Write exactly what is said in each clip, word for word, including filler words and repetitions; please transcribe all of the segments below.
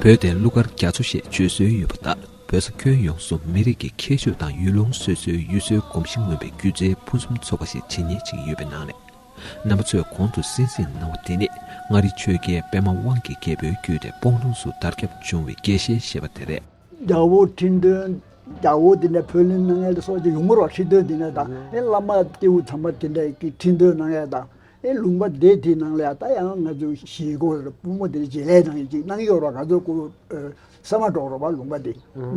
བོད་དེ་གླུ་གར་རྒྱ་མཚོ་ཞེས་བརྗོད་སྲོལ་ཡོད་པ་ལྟར། བོད་ས་ཁྱོན་ཡོངས་སུ་མི་རིགས་ཀྱི་ཁྱད་ཆོས་དང་ཡུལ་ལུང་སོ་སོའི་ཡུལ་སྲོལ་གོམས་གཤིས་མངོན་པའི་སྒྱུ་རྩལ་ཕུན་སུམ་ཚོགས་པ་ཞིག་བྱེད་ཉན་ཅིག་ཡོད་པའི་ནང་ནས། རྣམ་པ་ཚོས་གོང་དུ་གསན་གཟིགས་གནང་བ་འདི་ནི་མངའ་རིས་ཆོས་རྒྱལ་པདྨ་དབང་གི་རྒྱལ་པོའི་རྒྱུད་དེ་སྤོང་ལུང་སུ་དར་ཁྱབ་བྱུང་བའི་དགེ་བཤེས་ཞེས་པ་དེ་རེད། རྒྱལ་པོ་ཁྲི་འདོན། རྒྱལ་པོ་དེ་ནས་བོད་ལུང་གནང་ཡས་སོགས་ཀྱི་ཡོང་གི་རེད། ཁྲི་འདོན་དེ་ནས་དང་། ཨེ་བླ་མ་སྐྱེས་བུ་ཚང་མ་དེ་འདྲ་གི་ཁྲི་འདོན་གནང་ཡས་དང་། ཨེ་ལུང་པ་སྡེ་དེའི་ནང་ལ་ཡ་ད་ཡང་ང་ཚོ་ཞེ་གོ་རེད། བུ་མོ་དེ་ནས་བྱེད་ལས་གནང་ཡས་ཅིག་གནང་གི་ཡོད་རེད། ང་ཚོ་ཀོ་ཨེ་ས་མ་འབྲོག་རེད་པ། ལུང་པ་དེ།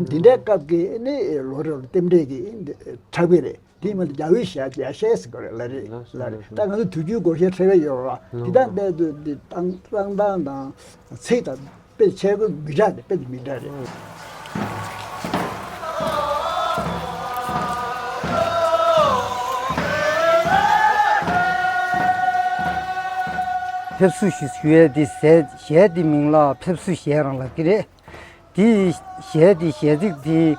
དེ་འདྲའི་སྐབས་ཀྱི་ཨེ་ནི་ལོ་རེ་ལ་རྟེན་འབྲེལ་གྱི་ཨེ་འདི་འཁྲབ་ཀྱི་རེད། དེ་མ་གཏོགས་རྒྱ་བོད་ཞྭ་རྒྱ་ཤད་ཟེར་གི་རེད། ལ་རེད། ལ་རེད། ད་ང་ཚོ་དུས་རྒྱུན་སྒོར་གཞས་འཁྲབ་ཡས་ཡོད་རེད་པ། དེ་དང་དཔེ་དེ་དེ་བཏང་བཏང་སྟངས་དང་ཚིག་དང་དཔེ་ཆས་གོ་མི་འདྲ་རེད། དཔེ་དེ་མི་འདྲ་རེད། ཕེབས་བསུ་ཞུ་ཞུ་ཡས་དེ་ཟས་གཞས་དེ་མིང་ལ་ཕེབས་བསུ་གཞས་རང་ལབ་ཀྱི་རེད། དེའི་གཞས་དེ་གཞས་ཚིག་དེ་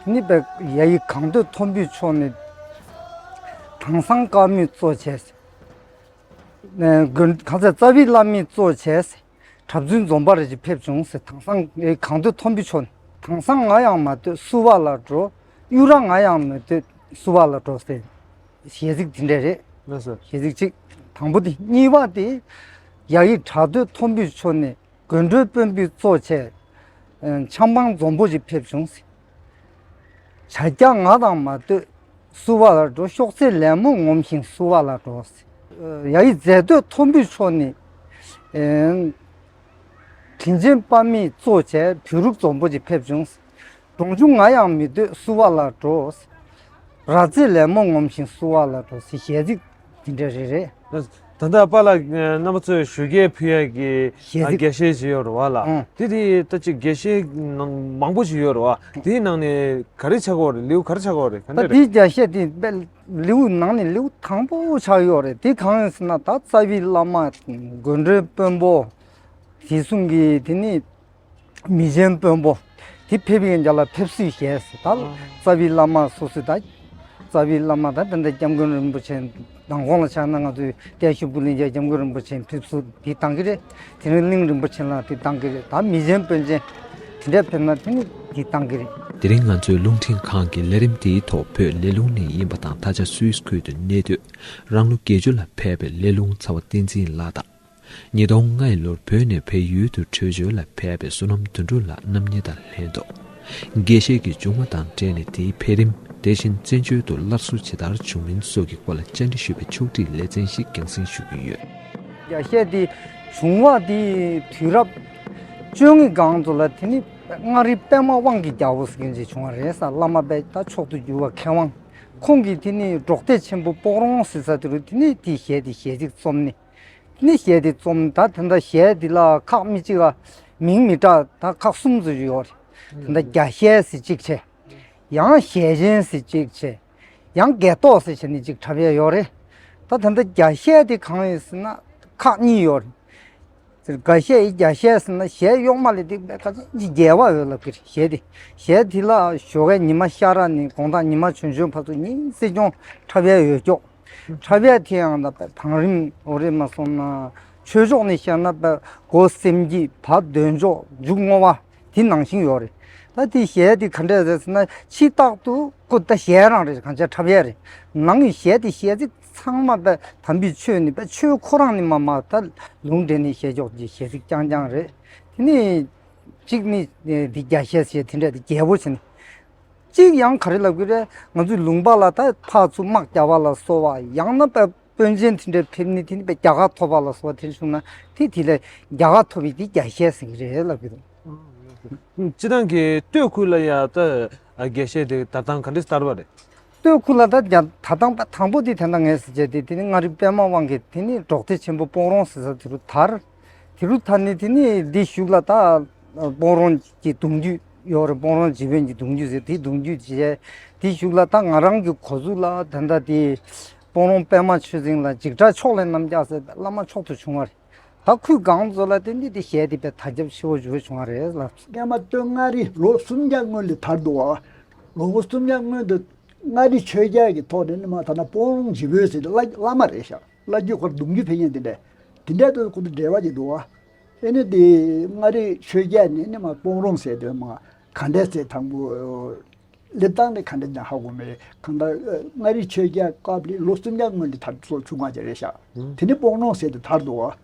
ནི་པའི་ཡ་ཡི་གངས་སྟོད་མཐོན་པོའི་ཕྱོགས་ནས་དེང་སང་དཀར་མོས་གཙོ་བྱས། དགོན་གང་ཚེ་རྩ་བའི་བླ་མས་གཙོ་བྱས། གྲྭ་བཙུན་འཛོམས་པར་ཅིག་ཕེབས་བྱུང་ཟེར། དེང་སང་ཨེ་གངས་སྟོད་མཐོན་པོའི་ཕྱོགས་ནས། དེང་སང་ང་ཡང་མ་སྡོད་བསུ་བ་ལ་འགྲོ། གཡུ་རལ་ང་ཡང་མ་སྡོད་བསུ་བ་ལ་འགྲོ་ཟེར། གཞས་ཚིག་དེ་འདྲ་རེད། ལགས་སོ། གཞས་ཚིག་གཅིག་དང་པོ་དེ། གཉིས་པ་དེ། ཡ་ཡི་བྲག་སྟོད་མཐོན་པོའི་ཕྱོགས་ནས། དགོན་སྒྲོལ་དཔོན་པོས་གཙོ་བྱས། ཨ་ཆབ་འབངས་འཛོམས་པོ་ཞིག་ཕེབས་བྱུང་ཟེར། བྱ་རྒྱ་ང་དང་མ་སྡོད་བསུ་བ་ལ་འགྲོ། གཤོག་རྩེ་ལད་མོ་ངོམ་ཞིང་བསུ་བ་ལ་འགྲོ་ཟེར། ཡ་ཡི་རྫས་སྟོད་མཐོན་པོའི་ཕྱོགས་ནས། ཨ་དྲིན་ཆེན་དཔའ་མོས་གཙོ་བྱས་བོད་ཕྲུག་འཛོམས་པོ་ཞིག་ཕེབས་བྱུང་ཟེར། གདུང་ཆུང་ང་ཡང་མི་སྡོད་བསུ་བ་ལ་འགྲོ། ར་རྫས་ལད་མོ་ངོམ་ཞིང་བསུ་བ་ལ་འགྲོ་ཟེར། གཞས་ཚིག་འདི་འདྲ་རེ་རེ། ད་ལྟ་པཱ་ལགས་རྣམ་པ་ཚོས་ཞོགས་ཀས་ཕུལ་ཡག་གི་གཞས་ཚིག་རྒྱ་ཤད་ཅིག་ཡོད་རེད་པ་ལགས། ཨང་། དེ་དེ་ད་ཅིག་རྒྱ་ཤད་ནང་མང་པོ་ཞིག་ཡོད་རེད་པ། དེའི་ནང་ནས་ག་རེ་ཆགས་ཀྱི་ཡོད་རེད། ལེའུ་ག་རེ་ཆགས་ཀྱི་ཡོད་རེད། ག་འདྲ་ད་རེད། དེའི་རྒྱ་ཤད་དེ་དཔེ་ལེའུ་ནང་ནས་ལེའུ་དང་པོ་ཆགས་ཡོད་རེད། དེ་གང་ཡིན་ཟེར་ན། ད་རྩ་བའི་བླ་མ། དགོན་སྒྲོལ་དཔོན་པོ། དེ་གསུམ་གྱི་དེ་ནི། མི་ཆེན་དཔོན་པོ་དེ་ཕེབས་ཡིན་རྒྱ་ལ་ཕེབས་བསུའི་གཞས་ཟེར། ད་རྩ་བའི་བླ་མ་སོ་སོ། ད་རྩ་བའི་བླ་མ་ད་ད་ལྟ་སྐྱབས་མགོན་རིན་པོ་ཆེ། མདང་དགོང་ལ་ཆ་ན་ང་ཚོའི་བརྟན་བཞུགས་སྤུར་ལེན་རྒྱ་སྐྱབས་མགོན་རིན་པོ་ཆེ་ཕེབས་བསུ་དེ་བཏང་གི་རེད། དེ་རིང་གླིང་རིན་པོ་ཆེ་ལ་དེ་བཏང་གི་རེད། ད་མི་ཆེན་དཔོན་ཆེན་དེ་འདྲ་ཕེབས་ན་དེ་ནི་དེ་བཏང་གི་རེད། དེ་རིང་ང་ཚོའི་རླུང་འཕྲིན་ཁང་གི་ལས་རིམ་དེའི་ཐོག་བོད་ལས་རླུང་ནས་ཡིན་པ་དང་། ད་ཆ་སུད་སི་ཁུལ་དུ་གནས་སྡོད་རང་ལོ་བརྒྱད་ཅུ་ལ་ཕེབས་པའི་ལས་རླུང་ཚ་བ་བསྟན་འཛིན་ལགས་དང་། ཉིས་སྟོང་ལྔ་ལོར་བོད་ནས་བལ་ཡུལ་དུ་བྲོས་བྱོལ་ལ་ཕེབས་པའི་བསོད་ནམས་དོན་གྲུབ་ལགས་རྣམ་གཉིས་དང་ལྷན་དུ། དགེ་བཤེས་ཀྱི་བྱུང་བ་དང་འབྲེལ་ནས་དེའི་འཕེལ་རིམ། དེ་བཞིན་བཙན་བྱོལ་དུ་སླར་གསོ་ཇི་ལྟར་བྱུང་མིན་སོགས་ཀྱི་སྐོར་ལ་བཅར་འདྲི་ཞུས་པའི་ཕྱོགས་སྒྲིག་ལེ་ཚན་ཞིག་རྒྱང་སྲིང་ཞུ་གི་ཡོད། རྒྱ་ཤད་དེ་བྱུང་བ་དེ་དུས་རབས་བཅོ་ལྔའི་སྒང་དུ་ལ། དེ་ནི་མངའ་རིས་པདྨ་དབང་གི་རྒྱལ་པོ་ཟེར་མཁན་ཅིག་བྱུང་བ་རེད་ཟེར། བླ་མ་དཔེ་ད་མཆོག་ཏུ་གྱུར་པ་མཁས་དབང་ཁོང་གིས་དེ་ནི་འབྲོག་སྡེ་ཆེན་པོ་སྤོག་རོང་ཟེར་ས་དེ་རུ། དེ་ནི་དེའི་གཞས་དེ་གཞས་ཚིག་རྩོམ་ནི། ནི་གཞས་དེ་རྩོམ། ད་དེ་འདྲ་གཞས་དེ་ལ་ཁག་མི་གཅིག་ལ་མིང་མི་འདྲ། ད་ཁག་གསུམ་ཙམ་ཡོད་རེད། དེ་འདྲ་རྒྱ་གཞས་ཟེར་གཅིག་བྱས། ཡང་གཞས་ཆེན་ཟེར་གཅིག་བྱས། ཡང་རྒྱས་ཐོག་ཟེར་བྱས་ནས་གཅིག་འཁྲབ་ཡས་ཡོད་རེད། ད་དེ་འདྲ་རྒྱ་གཞས་དེ་གང་ཡིན་ཟེར་ན་ཁག་གཉིས་ཡོད་རེད། རྒྱ་གཞས་ཡི་རྒྱ་གཞས་ཟེར་ན་གཞས་གཡོག་མ་ལས་དེ་དཔེ་ཁ་ཅིག་རྒྱས་པ་ཡོད་ལབ་ཀྱི་རེད། གཞས་དེ་གཞས་དེ་ལ་ཞོགས་ཀའི་ཉི་མ་ཤར་ར་ནས་དགོང་དག་ཉི་མ་བྱོན་བྱོན་བར་དུ་ཉིན་སྲིད་སྐྱོང་འཁྲབ་ཡས་ཡོད་ཀྱོག་འཁྲབ་ཡས་དེ་ཡང་ད་བང་རིམ་འོ་རེད་མ་སོང་ན། ཆོས་ཕྱོགས་ནས་བཤད་ན་བ་སྒོ་སེམས་བསྐྱེད། བར་འདོན་ཆོག་མཇུག་བསྔོ་བ་དེ་ནང་བཞིན་ཡོད་རེད། ད་དེ་གཞས་དེ་ག་འདྲས་རེད་ཟེར་ན། ཕྱི་རྟག་ཏུ་ཁོ་ད་གཞས་རང་རེད། གང་ཆ་འཁྲབ་ཡས་རེད། ནང་གི་གཞས་དེ་གཞས་ཚིག་ཚང་མ་བ་དམ་པའི་ཆོས་ནི་བ་ཆོས་ཁོ་རང་ནི་མ་མ་ད་ལུང་འདྲེན་ནས་གཞས་འཇོག་གི་གཞས་ཚིག་རྐྱང་རྐྱང་རེད། དེ་ནི་གཅིག་ནི་འདི་རྒྱ་གཞས་ཟེར་དེ་འདྲས་དེ་རྒྱས་པོ་བྱས་ནས། གཅིག་ཡང་ག་རེ་ལབ་ཀྱི་རེད། ང་ཚོའི་ལུང་པ་ལ་ད་ཕར་ཚུར་དམག་རྒྱག་པ་ལ་སོགས་པ། ཡང་ན་དཔེ་དཔོན་ཆེན་དེ་འདྲས་ཕེབས་ནི་དེ་ནི་དཔེ་རྒྱལ་ཁ་ཐོབ་པ་ལ་སོགས་པ་དེ་བྱུང་ན་དེ་དེ་ལས་རྒྱལ་ཁ་ཐོབ་པའི་དེ་རྒྱ་གཞས་ཟེར་གྱི་རེད་ལབ་ཀྱི་འདུག་སྤྱིར་བཏང་གི་སྟོད་ཁུལ་ལ་ཡ་ད་རྒྱ་གཞས་དེ་དར་སྟངས་ག་འདྲས་དར་བ་རེད། སྟོད་ཁུལ་ལ་ད་རྒྱ་དར་སྟངས་དང་པོ་དེ་དེ་འདྲ་ངས་ཟེར་བྱས་དེ། དེ་ནི་མངའ་རིས་པདྨ་དབང་གི་དེ་ནི་འབྲོག་སྡེ་ཆེན་པོ་སྤོང་རོང་ཟེར་ས་དེ་རུ་དར། དེ་རུ་དར་ནི་དེ་ནི་འདི་གཞུག་ལ་ད་སྤོང་རོང་གི་གདུང་རྒྱུད་ཡོད་རེད། སྤོང་རོང་རྗེ་དཔོན་གྱི་གདུང་རྒྱུད་ཟེར། དེ་གདུང་རྒྱུད་བྱས། དེ་གཞུག་ལ་ད་ང་རང་གི་གོ་ཟུག་ལ་ད་ལྟ་དེ་སྤོང་རོང་པདྨ་ཆོས་འཛིན་ལ་འཇིགས་སྐྲག་ཕྱོགས་ལས་རྣམ་རྒྱལ་ཟེར་བླ་མ་མཆོག་ཏུ་བྱུང་བ་རེད། ད་ཁུལ་གང་ཚོ་ལ་དེ་འདི་དེ་གཞས་དེ་དཔེ་དར་ཁྱབ་ཆེ་བོ་ཞེ་པོ་བྱུང་བ་རེད་ལགས། སྔོན་མ་སྟོད་མངའ་རིས་ལོ་སུམ་བརྒྱ་སྔོན་ལ་དར་འདུག་བ། ལོ་སུམ་བརྒྱ་སྔོན་དུ་མངའ་རིས་ཆོས་རྒྱལ་གྱི་ཐོག་ནས་ནི་མ་ད་ལྟ་སྤོང་རོང་རྗེ་དཔོན་ཟེར་བླ་བླ་མ་རེད་ཤག་བླ་བརྒྱུད་ཁོར་གདུང་རྒྱུད་ཕེབས་མཁན་དེ་འདྲས་དེ་འདྲས་དུ་ཁོ་དང་འབྲེལ་བ་ཅིག་འདུག་བ། ཨེ་ནི་དེ་མངའ་རིས་ཆོས་རྒྱལ་ནས་ནི་མ་སྤུངས་རོང་ཟེར་དུས་མ་ག་འདྲས་ཟེར་དང་པོ་སླེབས་སྟངས་དེ་ག་འདྲས་ཀྱང་ཧ་གོ་མེད། གང་ལྟར་མངའ་རིས་ཆོས་རྒྱལ་སྐབས་ལ་ལོ་སུམ་བརྒྱ་སྔོན་ལ་དར་ཚོ་བྱུང་བ་ཅིག་རེད་ཤག་དེ་ནི་སྤུངས་རོང་ཟེར་དུ་དར་འདུག་བ།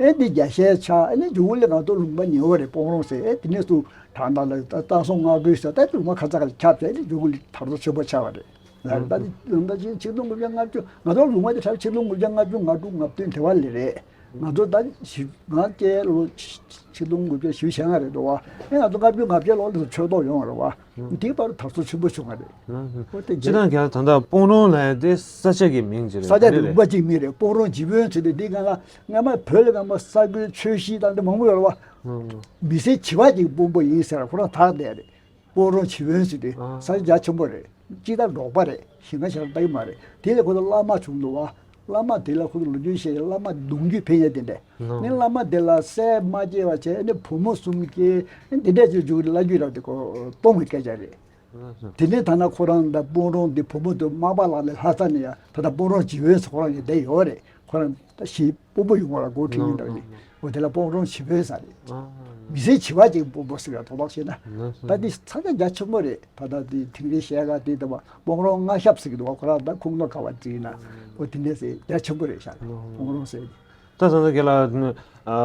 ཨེ་འདི་རྒྱ་ཤལ་ཆགས། ཨེ་ནི་མཇུག་ལ་ང་ཚོ་ལུང་པ་ཉེ་བོ་རེད། སྤུངས་རོང་ཟེར། ཨེ་དེ་ནས་སུ་དྲང་དྲང་ལ་ད་གཙང་སྲུང་མངའ་ཁུལ་ཟེར་ད་ལུང་པ་ཁ་ཚ་ཁ་ལ་ཁྱབ་བྱས་ནས་མཇུག་ལ་དར་ཚོ་ཆེན་པོ་ཆགས་པ་རེད། ལ་ད་ལུང་པ་ཆེན་ཆིག་སྟོང་དགུ་བརྒྱ་ལྔ་བཅུ། ང་ཚོ་ལུང་པ་དེ་གྲས་ཆིག་སྟོང་དགུ་བརྒྱ་ལྔ་བཅུ་ང་དྲུག་ང་བདུན་དེ་བ་ལས་རེད། ང་ཚོ་ད་ཞི་ང་སྐྱེས་ལོ་ཆིག་སྟོང་དགུ་བརྒྱ་བཞི་བཅུ་ཞེ་ལྔ་རེད་འདུག་བ། ཨེ་ང་ཚོ་ལྔ་བཅུ་ང་བརྒྱད་ལོ་ལ་ཆོས་ཐོག་ཡོང་བ་རེད་བ། དེའི་བར་དར་ཚོ་ཆེན་པོ་བྱུང་བ་རེད། ཨོ་དེ་སྤྱིར་བཏང་རྒྱལ་ད་ལྟ་སྤུངས་རོང་ལ་ཡང་དེ་ས་ཆ་གི་མིང་ཅིག་རེད། ས་ཆ་དེ་ལུང་པ་གཅིག་མིང་རེད། སྤུངས་རོང་བྱིས་པོའི་ཚུལ་དུ་འདི་གང་ལ་སྔ་མ་བོད་ལ་སྔ་མ་ས་ཁུལ་ཆོས་གཞིས་དང་དེ་མང་པོ་ཡོད་རེད་བ། མི་སེར་བྱིས་པ་གཅིག་སྤུངས་པོ་ཡིན་ཟེར་ཁོ་རང་དག་བསྡད་རེད། སྤུངས་རོང་བྱིས་པོའི་ཚུལ་དུ་ས་ཆ་རྒྱ་ཆེན་པོ་རེད། སྤྱི་ཟླ་འབྲོག་པ་རེད། ཞིང་ཁ་ཞེ་དྲག་ལྟ་གི་མ་རེད། དེ་ལས་ཁོ་ཚོ་བླ་མ་བྱུང་འདུག་བ། བླ་མ་དེ་ལ་ཁོ་ཚོ་ལོ་རྒྱུས་བཤད་ཡ་བླ་མ་གདུང་རྒྱུད་ཕན་ཡ་དེ་འདྲ། ནི་བླ་མ་དེ་ལ་སྲས་མ་སྐྱེས་པ་བྱས་ནི་བུ་མོ་གསུམ་སྐྱེས་ནི་འདི་འདྲ་ཅིག་འཇུག་བླ་རྒྱུད་རབ་དེ་ཁོ་སྟོང་གི་སྐད་ཆ་རེད། དེ་ནས་ཐ་ན་ཁོ་རང་ད་སྤུངས་རོང་འདི་བུ་མོ་དེ་མག་པ་ལག་ལས་ལྷ་ས་ནས་ཡ་ད་ལྟ་སྤུངས་རོང་བྱིས་པོའི་ཁོ་རང་གི་བསྡད་ཡོད་རེད། ཁོ་རང་ད་ཞིག་སྤོ་བོ་ཡོང་བ་ལ་སྒོ་ཁྲིད་ཡིན་འདྲ་ཡིན། འོ་དེ་ལ་སྤུངས་རོང་བྱིས་པོའི་ས་རེད། མི་སེར་བྱིས་པ་ཅིག་སྤོ་བོ་ཟེར་བའི་དོ་དག་བྱས་ན། ད་འདི་ས་ཆ་རྒྱ་ཆེན་པོ་རེད། ད་ལྟ་འདི་དིང་རི་གཞལ་སྒར་དེ་ལྟ་བ་སྤུངས་རོང་མངའ་ཞབས་ཟེར་གི་འདུག་བ། ཁོ་རང་ད་ཁུངས་ལུང་ག་བ་བརྩིས་ན་འོ་དེ་འདྲ་ཟེར་རྒྱ་ཆེན་པོ་རེད་ཤག་སྤུངས་རོང་ཟེར། ད་ད་ལྟ་རྒན་ལགས་ཨ།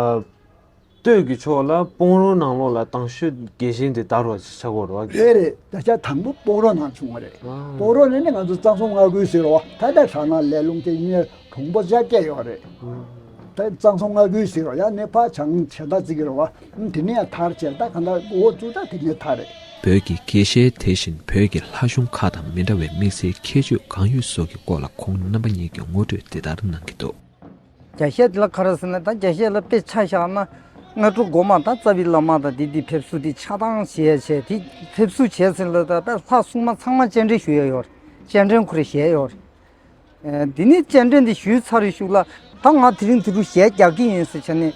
སྟོད་ཀྱི་ཕྱོགས་ལ་སྤུངས་རོང་ནང་ལོགས་ལ་དང་ཤོས་རྒྱལ་ཞེན་དེ་དར་བ་ཆགས་ཀྱི་ཡོད་རེད་བ། དེ་རེད། ད་ཆ་དང་པོ་སྤུངས་རོང་ནང་བྱུང་བ་རེད། ཨ། སྤུངས་རོང་ནས་ནི་ང་ཚོ་གཙང་སྲུང་མངའ་ཁུལ་ཟེར་བ། ད་ལྟ་གྲ་ནང་ལས་ལུང་དེ་ཉེ་གྲོང་པོ་བཅོ་བརྒྱད་ཡོད་རེད། ད་གཙང་སྲུང་མངའ་ཁུལ་ཟེར་བ་ཡང་ནི་ཕ་བྱང་བྱེ་ཐང་བརྩི་གི་རེད་བ། དེ་ནས་ཡང་དར་བྱས་ད་ག་འདྲ་འོ་བཙུགས་ད་དེ་ནས་དར་རེད། བོད་ཀྱི་དགེ་བཤེས་དེ་བཞིན་བོད་ཀྱི་ལྷ་གཞུང་ཁག་དང་མི་འདྲ་བའི་དམིགས་བསལ་ཁྱད་ཆོས་གང་ཡོད་སོགས་ཀྱི་སྐོར་ལ་ཁོང་རྣམ་པ་གཉིས་ཀྱིས་ངོ་སྤྲོད་འདི་ལྟར་གནང་གི་འདུག་རྒྱ་གཞས་འདི་ལ་ག་རེ་ཟེར་ན། ད་རྒྱ་གཞས་ལ་དཔེ་ཆ་བཞག་ན། སྔ་དྲོ་དགོང་མོ་ད་རྩ་བའི་བླ་མ་དང་དེ་དེ་ཕེབས་བསུ་དེ་ཆགས་སྡང་བྱས་བྱས་དེ་ཕེབས་བསུ་བྱས་ཟིན་ལ་ད་དཔེ་ལྷ་སྲུང་མ་ཚང་མ་སྤྱན་འདྲེན་ཞུ་ཡ་ཡོད་རེད། སྤྱན་འདྲེན་ཁོ་རེ་བཞེས་ཡོད་རེད། དེ་ནས་སྤྱན་འདྲེན་དེ་ཞུས་ཚར་རེ་གཞུག་ལ་ད་ང་དེ་རིང་དེ་རུ་གཞས་རྒྱག་གི་ཡིན་ཟེར་བྱས་ནས་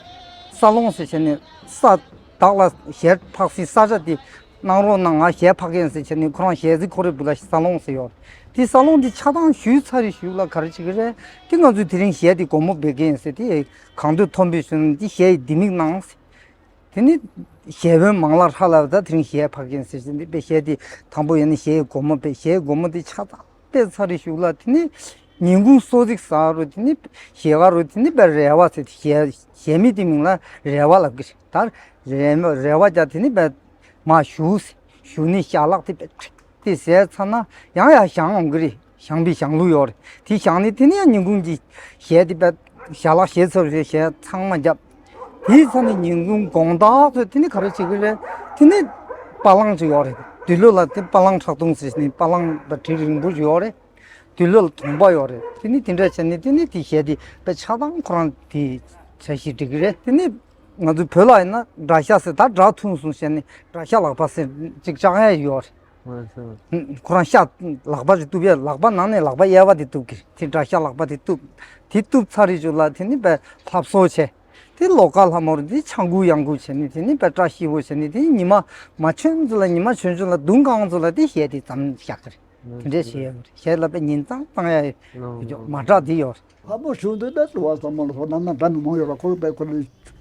ས་ལོང་ཟེར་བྱས་ནས་ས་བདག་ལ་གཞས་འཕགས་སའི་ས་ཆ་དེ། གནང་རོགས་གནང་། ང་གཞས་འཕགས་ཀྱི་ཡིན་ཟེར་བྱས་ནས་ཁོ་རང་གཞས་ཚིག་ཁོ་རའི་སྦུག་ལ་ས་ལོང་ཟེར་ཡོད། དེ་ས་ལོང་དེ་ཆགས་སྡང་ཞུས་ཚར་རེ་གཞུག་ལ་ག་རེ་བྱེད་ཀྱི་རེད། དེ་ང་ཚོས་དེ་རིང་གཞས་དེ་སྒོར་མོ་འབུལ་གྱི་ཡིན་ཟེར་དེ་གང་འདོད་ཐོན་པའི་ཞུ་ན་དེ་གཞས་ཡི་ལྡེ་མིག་གནང་ཟེར། དེ་ནི་གཞས་བོན་མང་ལ་ཧྲ་ལ་ད་དེ་རིང་གཞས་འཕགས་ཀྱི་ཡིན་ཟེར་བྱས་ནས་དཔེ་གཞས་དེ་དང་པོ་ཡིན་ན་གཞས་ཡི་སྒོར་མོ་དཔེ་གཞས་ཡི་སྒོར་མོ་དེ་ཆགས་སྡང་སྤེལ་ཚར་རེ་གཞུག་ལ་དེ་ནི་ཉིན་གུང་གསོལ་ཚིགས་ཟ་རུ་དེ་ནི་གཞས་ག་རུ་དེ་ནི་དཔེ་རེ་བ་ཟེར་དེ་གཞས་གཞས་མི་དེ་མིང་ལ་རེ་བ་ལབ་ཀྱི་རེད། ད་རེ་རེ་བ་རྒྱག་དེ་ནི་བས་མ་ཞུ་ཟེར། ཞུ་ནས་ཞལ་ལག་དེ་བས་ཁྲིག་དེ་ཟས་ཚར་ན་ཡང་ཡང་བཞེངས་འོང་གི་རེད། བཞེངས་པའི་བཞེངས་ལུགས་ཡོད་རེད། དེ་བཞེངས་ནས་དེ་ནས་ཡང་ཉིན་གུང་གི་གཞས་དེ་བས་ཞལ་ལག་བཞེས་ཚར་རྗེས་གཞས་ཚང་མ་བརྒྱབ། དེའི་ཚར་ནས་ཉིན་གུང་དགོང་དག་ཚོད་དེ་ནི་ག་རེ་བྱེད་ཀྱི་རེད། དེ་ནི་པ་ལང་ཅིག་ཡོད་རེད། དུས་ལོ་ལ་དེ་པ་ལང་ཁྲག་འཐུང་ཟེར་ནས་པ་ལང་བ་གྲི་རིང་པོ་ཅིག་ཡོད་རེད། དུས་ལོ་ལ་དུང་པ་ཡོད་རེད། དེ་ནི་དེ་འདྲ་བྱས་ནས་དེ་ནི་དེ་གཞས་དེ་བས་ཆགས་སྡང་ཁོ་རང་དེ་བྱ་ཞིག་འགྲིག་གི་རེད། དེ་ནི། ང་ཚོའི་བོད་ལ་ཡིན་ན་དགྲ་ཤ་ཟེར། ད་དགྲ་ཐུང་སོང་བྱས་ནས་དགྲ་ཤ་ལག་པ་ཟེར་ཅིག་བཅག་ཡ་ཡོད་རེད། ཁོ་རང་ཤ་ལག་པ་ཅིག་གཏུབ་ཡ། ལག་པ་ནང་ནས་ལག་པ་གཡས་པ་དེ་གཏུབ་ཀྱི་རེད། དེ་དགྲ་ཤ་ལག་པ་དེ་གཏུབ། དེ་གཏུབ་ཚར་རེ་ཅིག་ལ་དེ་ནི་བས་ལྷ་བཟོ་བྱས། དེ་ལོ་ཀ་ལྷ་མོར་དེ་ཆང་ཁུག་གཡང་ཁུག་བྱས་ནས་དེ་ནི་བས་བཀྲ་ཤིས་པོ་བྱས་ནས་དེ་ཉི་མ་མ་ཆོན་ཚོ་ལ་ཉི་མ་ཆོན་ཆོན་ལ་དུང་གང་ཚོ་ལ་དེ་གཞས་དེ་བརྩམས་བཞག་གི་རེད། དེ་འདྲས་བྱས་ཡོད་རེད། གཞས་ལ་བས་ཉིན་གཙང་བཏང་ཡ་མ་དྲག་དེ་ཡོད་རེད། ལྷ་མོ་བྱུང་དུས་ད་དུ་བ་ཚང་མ་ལ་སོགས་རྣམ་སྣང་འདྲ་མི་མང་ཡོད་ལ། ཁོ་པའི་ཁོ་ལ་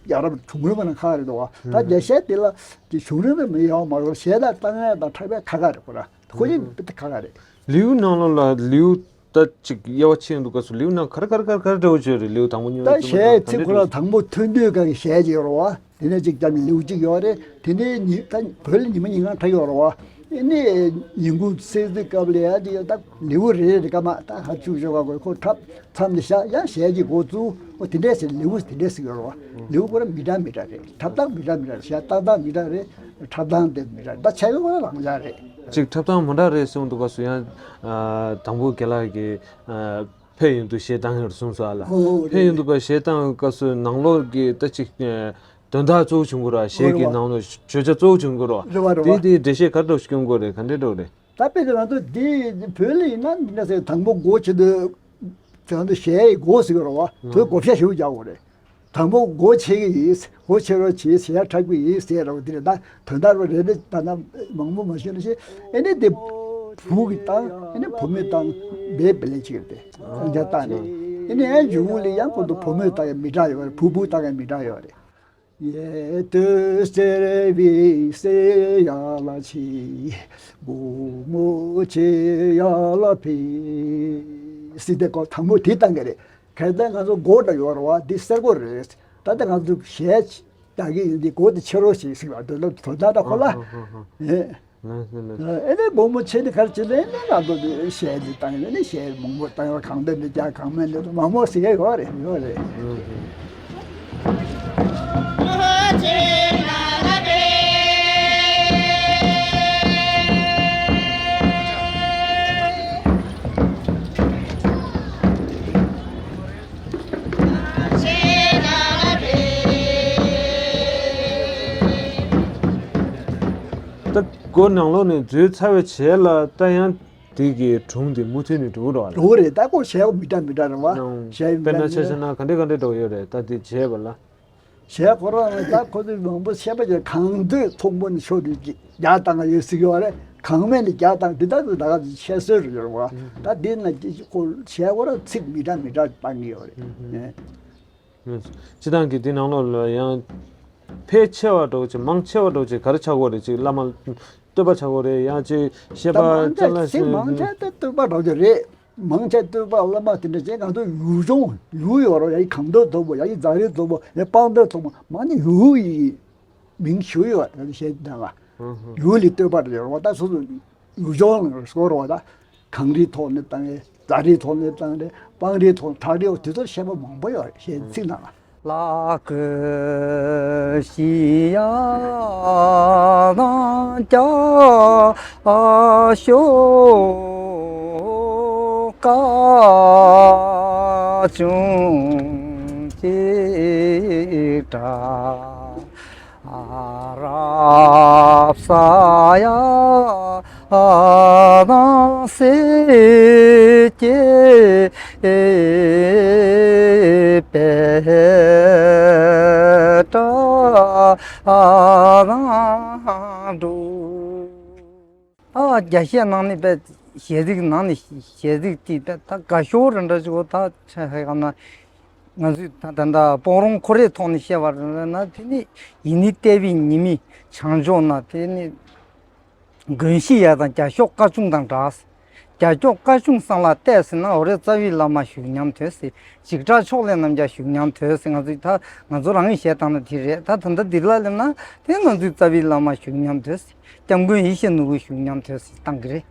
ཡ་རབས་བྱུང་རིམ་པ་ན་ཁག་རེད་དོ། ད་རྒྱ་གཞས་དེ་ལ་དེ་བྱུང་རིམ་པ་མི་ཡོང་མ་རེད། གཞས་ལ་བཏང་ཡ་དང་འཁྲབ་ཡ་ཁག་ཁག་རེད། ཁོ་ར་ཁོ་ཡིན་པ་དེ་ཁག་ཁག་རེད། ལེའུ་ནང་ལོགས་ལ་ལེའུ་ད་ཅིག་དབྱེ་བ་ཕྱེ་ཡོང་དུས་སྐབས་སུ་ལེའུ་ནང་ག་རེ་ག་རེ་ག་རེ་ག་རེ་འདྲ་བོ་བརྗོད་རེད། ལེའུ་དང་པོ་གཉིས་པ་ད་གསུམ་པ་གཞས་དང་ག་ཚིག་འདྲ་ཁོ་ར་བརྗོད་དང་པོ་ཐོན་དུས་ག་གི་གཞས་ཅིག་ཡོད་རེད་བ། དེ་ནས་གཅིག་ཀྱང་ལེའུ་གཅིག་ཡོད་རེད། དེ་ནས་ཉི་ད་བོད་ལ་ཉི་མ་ཉིན་གང་འཁྲབ་ཡོད་རེད་བ། ཨེ་ནས་ཉིན་གུང་གསོལ་ཚིགས་སྐབས་ལ་ཡ་དེ་ད་ལེའུ་རེ་རེ་རེ་ཀ་མ་ད་ཧ་ཆུ་ཞོག་ག་གོ་ཁོ་འཁྲབ་མཚམས་ལ་བཞག་ཡང་གཞས་ཀྱི་འགོ་བཙུགས། འོ་དེ་འདྲས་ཟེར་ལེའུ་དེ་འདྲས་ཟེར་ཡོད་རེད་བ། ལེའུ་ཁོ་ར་མི་འདྲ་མི་འདྲ་རེད། འཁྲབ་སྟངས་མི་འདྲ་མི་འདྲ་རེད། གཞས་བཏང་སྟངས་མི་འདྲ་རེད། འཁྲབ་སྟངས་དེ་མི་འདྲ་རེད། ད་ཆ་ཡོད་ཁོ་ར་རང་འཇགས་རེད། གཅིག་འཁྲབ་སྟངས་མི་འདྲ་རེད་གསུངས་འདུག་སྐབས་སུ་ཡང་དང་པོ་རྒན་ལགས་ཀྱིས། ཕེབས་ཡོང་དུས་གཞས་བཏང་ཡོད་གསུངས་སོང་ཨ་ལ། ཨོ་ཨོ་ཕེབས་ཡོང་དུས་པ་གཞས་བཏང་སྐབས་སུ་ནང་ལོགས་ཀྱི་ད་ཅིག་དོན་དག་གཙོ་བོ་བྱུང་གི་རེད་བ། གཞས་ཀྱི་ནང་ལོགས་བརྗོད་བྱ་གཙོ་བོ་བྱུང་གི་རེད་བ། རེད་བ་རེད་བ། དེ་དེ་འགྲེལ་བཤད་ག་རེ་འདྲ་བྱུང་གི་རེད། ག་འདྲས་འདྲ་རེད། ད་དཔེ་དེ་ང་ཚོ་འདི་བོད་ལ་ཡིན་ན་འདི་འདྲ་ཟེར་དང་པོ་སྒོ་ཕྱེ་དུས་དེ་ང་ཚོ་གཞས་ཡི་སྒོ་ཟེར་གི་རེད་བ། དེ་སྒོ་ཕྱེ་ཞེ་པོ་རྒྱག་དགོས་རེད། དང་པོ་སྒོ་ཕྱེ་གི་ཡིན། སྒོ་ཕྱེ་རོགས་བྱེད་ཟེར་ཡ་འཁྲབ་གི་ཡིན་ཟེར་རོགས་དེ་རེད། ད་དོན་དག་རོ་རེ་རེ་ད་ན་མང་པོ་མ་ཤོད་ན་ཤེས། ཨེ་ནི་དེ་བུ་གི་བཏང་། ཨེ་ནི་བུ་མོས་བཏང་། བེ་བེ་ལེ་ཅིག་རེད་དེ་ཨ་ཅག་བཏང་ནས། ཨེ་ནི་ཨེ་མཇུག་ལ་ཡང་ཁོ་ཚོ་བུ་མོས་བཏང་ཡ་མི་འདྲ་ཡོད་རེད། བུ་བུ་བཏང་ཡ་མི་འདྲ་ཡོད་རེད། ཡེ་དུ་སེར་བི་སེ་ཡ་ལ་ཆི། བུ་མོ་ཆེ་ཡ་ལ་ཕི། སི་དེ་ཀོ་དང་པོ་དེ་བཏང་གི་རེད། གལ་ཏེ་ང་ཚོ་སྒོ་འདྲ་ཡོད་རེད་བ། འདི་སེར་པོ་རེད། ད་ལྟ་ང་ཚོ་གཞས་རྒྱག་གི་ཡིན། འདི་སྒོ་དེ་ཕྱེ་རོགས་ཞེས་ཟེར་བ་འདོད་ལབ་དོ་ད་ད་ཁོ་ལ། ཨ་ཧ་ཧ་ཧ། ཨེ། ལགས་སོ་ལགས་སོ། ཨེ་ནས་སྒོར་མོ་ཆེ་ནི་གར་ཆེ་ལས་ནས་ང་ཚོ་འདི་གཞས་འདི་བཏང་ཡོད་ནས་གཞས་མང་པོ་བཏང་ཡོད། གང་འདོད་འདི་རྒྱག་གང་མེད་འདི་མང་པོ་ཟེར་ཡོད་རེད་ཡོད་རེད། ཨ་ཧ། ད་སྒོ་ནང་ལོགས་ནས་འཛུལ་ཚར་བའི་རྗེས་ལ་ད་ཡང་དེ་གི་སྒྲུང་དེ་མུ་མཐུད་ནས་འགྲོ་གི་འགྲོ་བ་རེད། འགྲོ་གི་རེད། ད་ཁོ་གཞས་མི་འདྲ་མི་འདྲ་རེད་བ། ཨང་། གཞས་མི་དཔེར་ན་འདྲ་ཆ་མི་བཞག་ན་ག་འདྲ་ག་འདྲ་འགྲོ་ཡོད་རེད། ད་དེ་བྱས་པ་ལ། གཞས་ཁོ་རང་ལ་ད་ཁོ་ཚོས་མང་པོ་བཤད་པ་ཅིག་གང་འདོད་ཐོག་མོ་ནས་ཤོར་དུས་རྒྱག་བཏང་ག་ཡོད་ཟེར་གྱི་བ་རེད། གང་མེད་ནས་རྒྱག་བཏང་འདི་ལྟ་བུ་ད་ག་ཚོད་བཤད་སྲོལ་རེད་བ། ད་འདི་ན་ཁོ་གཞས་ཁོ་རང་ཚིག་མི་འདྲ་མི་འདྲ་བཏང་གི་ཡོད་རེད། སྤྱི་བཏང་གི་འདི་ནང་ལོགས་ལ་ཡང་ཕལ་ཆེ་བ་འདྲ་བོ་ཅིག་མང་ཆེ་བ་འདྲ་བོ་ཅིག་ག་རེ་ཆགས་ཀྱི་ཡོད་རེད། ཅིག་བླ་མ་བསྟོད་པ་ཆགས་ཀྱི་ཡོད་རེད། ཡང་ཅིག་བཤད་པ་ད་མང་ཆེ་ཅ་ལག་ཚིག་མང་ཆེ་ད་བསྟོད་པ་འདྲ་བོ་ཅིག་རེད། མང་ཆེ་བསྟོད་པ་བླ་མ་དེ་འདྲ་བྱས། ང་ཚོ་ཡུལ་ལྗོངས་ཡུལ་ཡོད་རོགས། ཡ་ཡི་གངས་འདབས་མཐོན་པོ། ཡ་ཡི་རྫ་རི་མཐོན་པོ། ཡ་སྤང་མདོག་མཐོན་པོ། མ་ནི་ཡུལ་ཡི་མིང་ཞུ་ཡོད་རེད། གཞས་དེ་ནང་ལ་ཡུལ་ལི་བསྟོད་པ་རེད་རོགས། ད་སོ་སོ་ཡུལ་ལྗོངས་ལ་སོ་རོགས། ད་གངས་རིའི་ཐོག་ནས་བཏང་རེད། རྫ་རིའི་ཐོག་ནས་བཏང་རེད། སྤང་རིའི་ཐོག་བྲག་རིའི་འོག་དེ་ཚོར་བཤད་པ་མང་པོ་ཡོད་རེད། གཞས་ཚིག་ནང་ལ། ལ་ཀུ་ཤི་ཡ་དང་ཀྱ་ཤོ་ཀ་ཅུང་ཅི་ཏྲ་རབ་ས་ཡ་དང་སེ་ཀྱེ་པེ་ཏྲ་དང་འགྲོ། ཨ་རྒྱ་གཞས་ནང་ནས་པས་གཞས་ཚིག་ནང་ནས་གཞས་ཚིག་དེ་པས་ད་དགའ་ཤོས་རེ་འདྲ་ཅིག་གོ། ད་ཆ་ཧེ་ག་ན་ང་ཚོས་ད་ད་ད་སྤོང་རོང་ཁོ་རའི་ཐོག་ནས་བཤད་པ་རེ་ན། དེ་ནི་ཡིན་ནི་བལྟས་པའི་ཉི་མའི་བྱང་ཕྱོགས་ན། དེ་ནི་དགུན་ཤི་ཡ་དང་རྒྱ་ཤོག་ཀ་ཆུང་དང་འདྲ། རྒྱ་ཤོག་ཀ་ཆུང་སང་ལ་བལྟས་ཟིན་ན། འོ་རེ་རྩ་བའི་བླ་མ་བཞུགས་སྙམ་དོད་ཟེར། འཇིགས་སྐྲག་ཕྱོགས་ལས་རྣམ་རྒྱལ་བཞུགས་སྙམ་དོད་ཟེར། ང་ཚོས་ད་ང་ཚོ་རང་གི་གཞས་བཏང་ན་དེ་རེད། ད་ད་ལྟ་འདི་ལ་སླེབས་ན་དེ་ང་ཚོའི་རྩ་བའི་བླ་མ་བཞུགས་སྙམ་དོད་ཟེར། སྐྱབས་མགོན་ཡེ་ཤེས་ནོར་བུ་བཞུགས་སྙམ་དོད་ཟེར་བཏང་གི་རེད།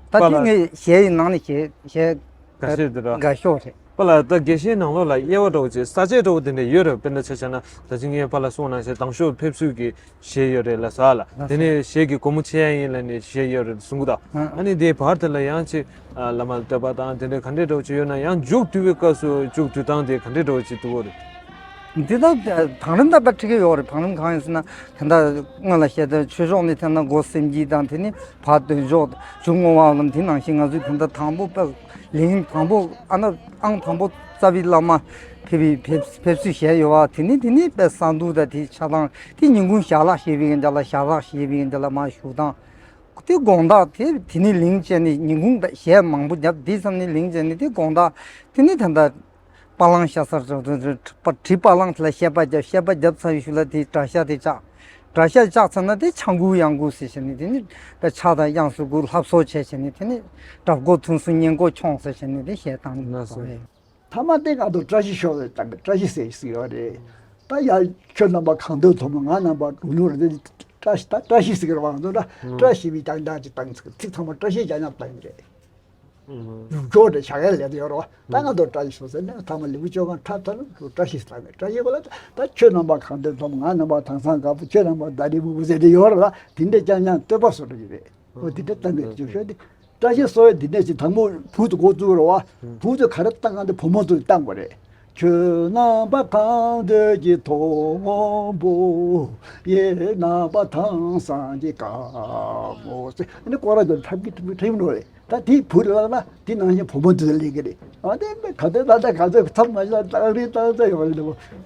ད་པ་དེ་ལ་ངས་གཞས་ཡི་ནང་ནས་གཞས་གཞས་དགའ་ཤོས་དེ་འདྲ། དགའ་ཤོས་རེད། པ་ལ་ད་དགེ་བཤེས་ནང་ལོགས་ལ་དབྱེ་བ་འདྲ་བོ་ཅིག་ས་བཅད་འདྲ་བོ་དེ་འདྲ་ཡོད་རེད། དཔེར་ན་ཆ་བཞག་ན་ད་ཅི་ངས་པ་ལ་གསུངས་ནང་བཞིན་དང་ཤོས་ཕེབས་བསུ་གི་གཞས་ཡོད་རེད་ལ་ཟ་ལ། ལགས་དེ་ནས་གཞས་ཀྱི་སྒོ་མོ་ཕྱེ་ཡ་ཡིན་ལ་ནི་གཞས་ཡོད་རེད་གསུང་གི་ད། ཨ་ནི་དེའི་བར་དེ་ལ་ཡང་ཅིག་བླ་མ་བསྟོད་པ་དང་དེ་འདྲ་ག་འདྲས་འདྲ་བོ་ཅིག་ཡོད་ན་ཡང་མཇུག་བསྡུ་བའི་སྐབས་སུ་མཇུག་བསྡུ་སྟངས་དེ་ག་འདྲས་འདྲ་བོ་ཅིག་འདུག་གོ་རེད། འདི་ལྟར་བང་རིམ་དང་པ་ཁྲིད་ཀྱི་ཡོད་རེད། བང་རིམ་གང་ཡིན་ཟེར་ན། དེ་འདྲ་སྔོན་ལ་བཤད་དོན་ཆོས་ཕྱོགས་ནས་དེ་འདྲ་སྒོ་སེམས་བསྐྱེད་དང་། དེ་ནས་བར་དོན་ཕྱོགས་མཇུག་བསྔོ་བ་ལམ། དེ་ནང་བཞིན་ང་ཚོས་དེ་འདྲ་དང་པོ་པ་ལིང་དང་པོ་ཨ་ན་ཨང་དང་པོ་རྩ་བའི་བླ་མ་ཕེབས་པའི་ཕེབས་ཕེབས་བསུ་བྱས་ཡོད་པ། དེ་ནས་དེ་ནས་པའི་གསང་འདུས་དང་དེའི་ཆ་ཚང་དེ་ཉིན་གུང་ཞལ་ལག་བཞེས་པའི་གི་འདྲ་ལ། ཞལ་ལག་བཞེས་པའི་གི་འདྲ་ལ་མར་བཞུགས་སྟངས། དེ་དགོང་དག་དེ་དེ་ནས་ལིང་བྱས་ནས་ཉིན་གུང་གཞས་མང་པོ་བརྒྱབ། དེ་མཚམས་ནས་ལིང་བྱས་ནས་དེ་དགོང་དག་དེ་ནས་ད་ལྟ་པ་ལང་ཤ་ཚར་བྲིས་པ་ལང་དེ་ལ་བཤད་པ་བརྒྱབ། བཤད་པ་བརྒྱབ་ཚར་བའི་གཞུག་ལ་དེ་གྲྭ་ཤག་དེ་བཅག་གྲྭ་ཤག་བཅག་ཚར་ན་དེ་ཕྱག་འགུལ་གཡང་འགུལ་ཟེར་བྱས་ནས། དེ་ནས་ཕྱག་དང་དབྱངས་སུ་འགུལ། ལྷ་གསོལ་བྱས་བྱས་ནས། དེ་ནས་དགྲ་བགོ་ཐུན་གསུམ་གཉེན་བགོ་མཆོང་ཟེར་བྱས་ནས་དེ་གཞས་བཏང་ནས། ཐ་མ་དེ་ང་ཚོ་བཀྲ་ཤིས་ཤོག་ལ་བཏང་གི། བཀྲ་ཤིས་ཟེར་ཟེར་ཡོད་རེད། ད་ཡ་ཁྱོད་རྣམ་པ་གང་འདོད་ཐོབ། ང་རྣམ་པ་འགྲོ་ལུགས་རེད། བཀྲ་ཤིས། ད་བཀྲ་ཤིས་ཟེར་གི་རེད་བ། ང་ཚོ་ད་བཀྲ་ཤིས་པའི་རྐྱང་རྐྱང་ཅིག་བཏང་ཚིག་ཚིག་ཚང་མ་བཀྲ་ཤིས་རྐྱང་རྐྱང་བཏང་གི་རེད། ཡུལ་སྐྱོར་དེ་བྱ་ཡ་ལས་དེ་ཡོད་རེད་བ། ད་ང་ཚོ་བཀྲ་ཤིས་ཤོག་ཟེར་ནས་ཐ་མ་ལེའུ་བཅོ་ལྔ་འཁྲབ་ཚར་ལ་བཀྲ་ཤིས་བཏང་གི། བཀྲ་ཤིས་གོ་ལ་ད་ཁྱོད་རྣམ་པ་གང་འདོད་ཐོབ། ང་རྣམ་པ་དེང་སང་དཀར་པོ། ཁྱོད་རྣམ་པ་ཟླ་རིས་སྨུག་པོ་ཟེར་དེ་ཡོད་རེད་བ། དེ་འདྲ་རྐྱང་རྐྱང་བསྟོད་པ་བཟོ་འདྲ་ཅིག་རེད། འོ་དེ་འདྲ་བཏང་གི་རེད། ཞོ་དེ། བཀྲ་ཤིས་གསོལ་བའི་འདི་ནས་ཅིག་དང་པོ་བུ་ཚོ་འགོ་བཙུགས་རོགས། བུ་ཚོ་ག་རེ་བཏང་གང་དེ་བུ་མོ་ཚོས་བཏང་དགོས་རེད། ཁྱོད་རྣམ་པ་གང་འདོད་ཀྱི་མཐོན་པོ། ཡེ་རྣམ་པ་དེང་སང་གི་དཀར་མོ་ཟེར། ཨ་ནི་སྐོར་ར་ཚོ་འཁྲབ་ཀྱི་འཁྲབ་ཀྱི་འཁྲབ་འགྲོ་རེད། ད་དེ་བུ་ལ་ལ་དེ་ནང་བཞིན་བུ་མོ་ཚོས་ལས་ཀྱི་རེད། ཨ་དེ་ག་དེ་ད་ལྟ་ག་ཚོད་ཚབ་མ་བྱས་ལ་བཏང་རེད། བཏང་ཚར་ཡོང་རེད།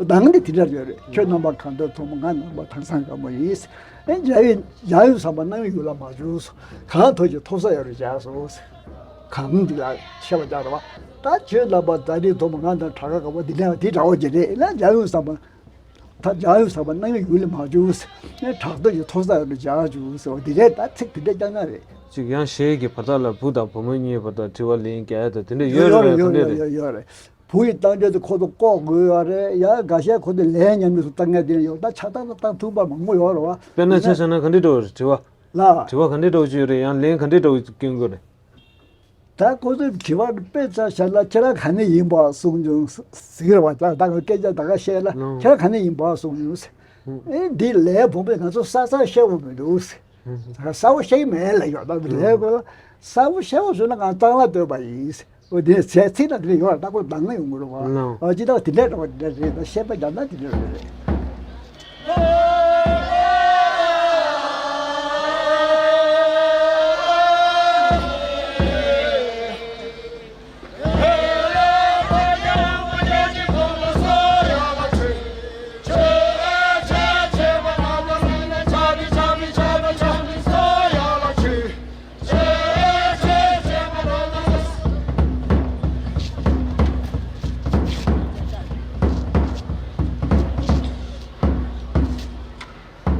འདང་དེ་དེ་འདྲ་ཡོད་རེད། ཁྱོད་རྣམ་པ་གང་འདོད་མཐོན་པོ། ང་རྣམ་པ་དེང་སང་དཀར་མོ་ཡིན། ཨེ་འཇའ་ཡི་འཇའ་ཡོད་བསམ་པ་སྣང་བའི་ཡུལ་ལ་མ་བྱུང་སོང་། གང་ཐོབ་ཀྱི་ཐོབ་ས་ཡོད་རེད་བྱས་སོང་། གང་འདི་ལ་བཤད་པ་རྒྱག་རེད་བ། ད་ཁྱོད་རྣམ་པ་ད་རེས་ཐོབ་ང་དང་གྲྭ་ཁ་ག་བ་འདི་ནས་དེ་འདྲ་བོ་ཅིག་རེད་ལ། འཇའ་ཡོད་བསམ་པ་ ད་འཇག་ཡུལ་ཟག་པ་གནམ་ཡུལ་ཡུལ་ལས་མ་བྱུང་ཟེར། ནས་བྲག་རྡོ་ཡི་མཐོ་ས་ཡོད་པའི་འཇག་བྱུང་ཟེར་བ་འདི་རེད། ད་ཚིག་འདི་འདྲ་རྐྱང་རྐྱང་རེད། ཅིག་ཡང་གཞས་ཀྱི་བར་ཐག་ལ་བུ་དང་བུ་མོ་གཉིས་བར་ཐག་དྲི་བ་ལན་རྒྱག་ཡ་དང་དེ་འདྲ་ཡོད་རེད་བ། ཡོད་རེད། ག་འདྲ་རེད། ཡོད་རེད། བུ་ཡི་བཏང་རྒྱུ་དེ་ཁོ་ཚོ་ལྐོག་དགོས་ཡོད་རེད། ཡང་འགའ་ཤས་ཁོ་ཚོ་ལན་མཉམ་དུ་བཏང་མཁན་དེ་ཡོད། ད་ཆ་ཚང་ལ་བཏང་ཐུབ་པ་མང་པོ་ཡོད་རེད་བ། དཔེར་ན་ཆ་བཞག་ན་ག་འདྲ་འདྲ་བོ་རེད། དྲི་བ། ལ། དྲི་བ་ག་འདྲ་འདྲ་བོ་ཅིག་ཡོད་རེད། ཡང་ལན་ག་འདྲ་འདྲ་བོ་སྐྱོན་དགོས་རེད། ད་ཁོ་ཚོས་དྲི་བ་དཔེ་ཆ་བཞག་ན་ཁྱེད་རང་ག་ནས་ཡིན་པ་གསུངས་བྱུང་ཟེར་བ། ད་ད་ཁོ་སྐད་ཆ་ད་ག་བཤད་ན། ལོ། ཁྱེད་རང་ག་ནས་ཡིན་པ་གསུངས་བྱུང་ཟེར། ཨེ་འདི་ལས་བུ་མོས་ང་ཚོ་ས་ས་བཤད་པ་མི་འདུག་ཟེར། ད་ག་གསལ་པོ་བཤད་ཀྱི་མེད་ལ་ཡོད། ད་ལས་ཁོ་ལ་གསལ་པོ་བཤད་པ་བཟོས་ན་ང་གཙང་ལ་སྟོན་པ་ཡིན་ཟེར། འོ་དེ་ཚེ་ཚིག་ན་དེ་ཡོད་ལ་ད་ཁོ་འདང་ང་ཡོང་གི་རེད་བ། ལོ། ཨ་ཅི་ད་དེ་འདྲ་འདྲ་བ་དེ་འདྲ་རེད། ད་བཤད་པ་རྒྱག་ན་དེ་འདྲ་རེད།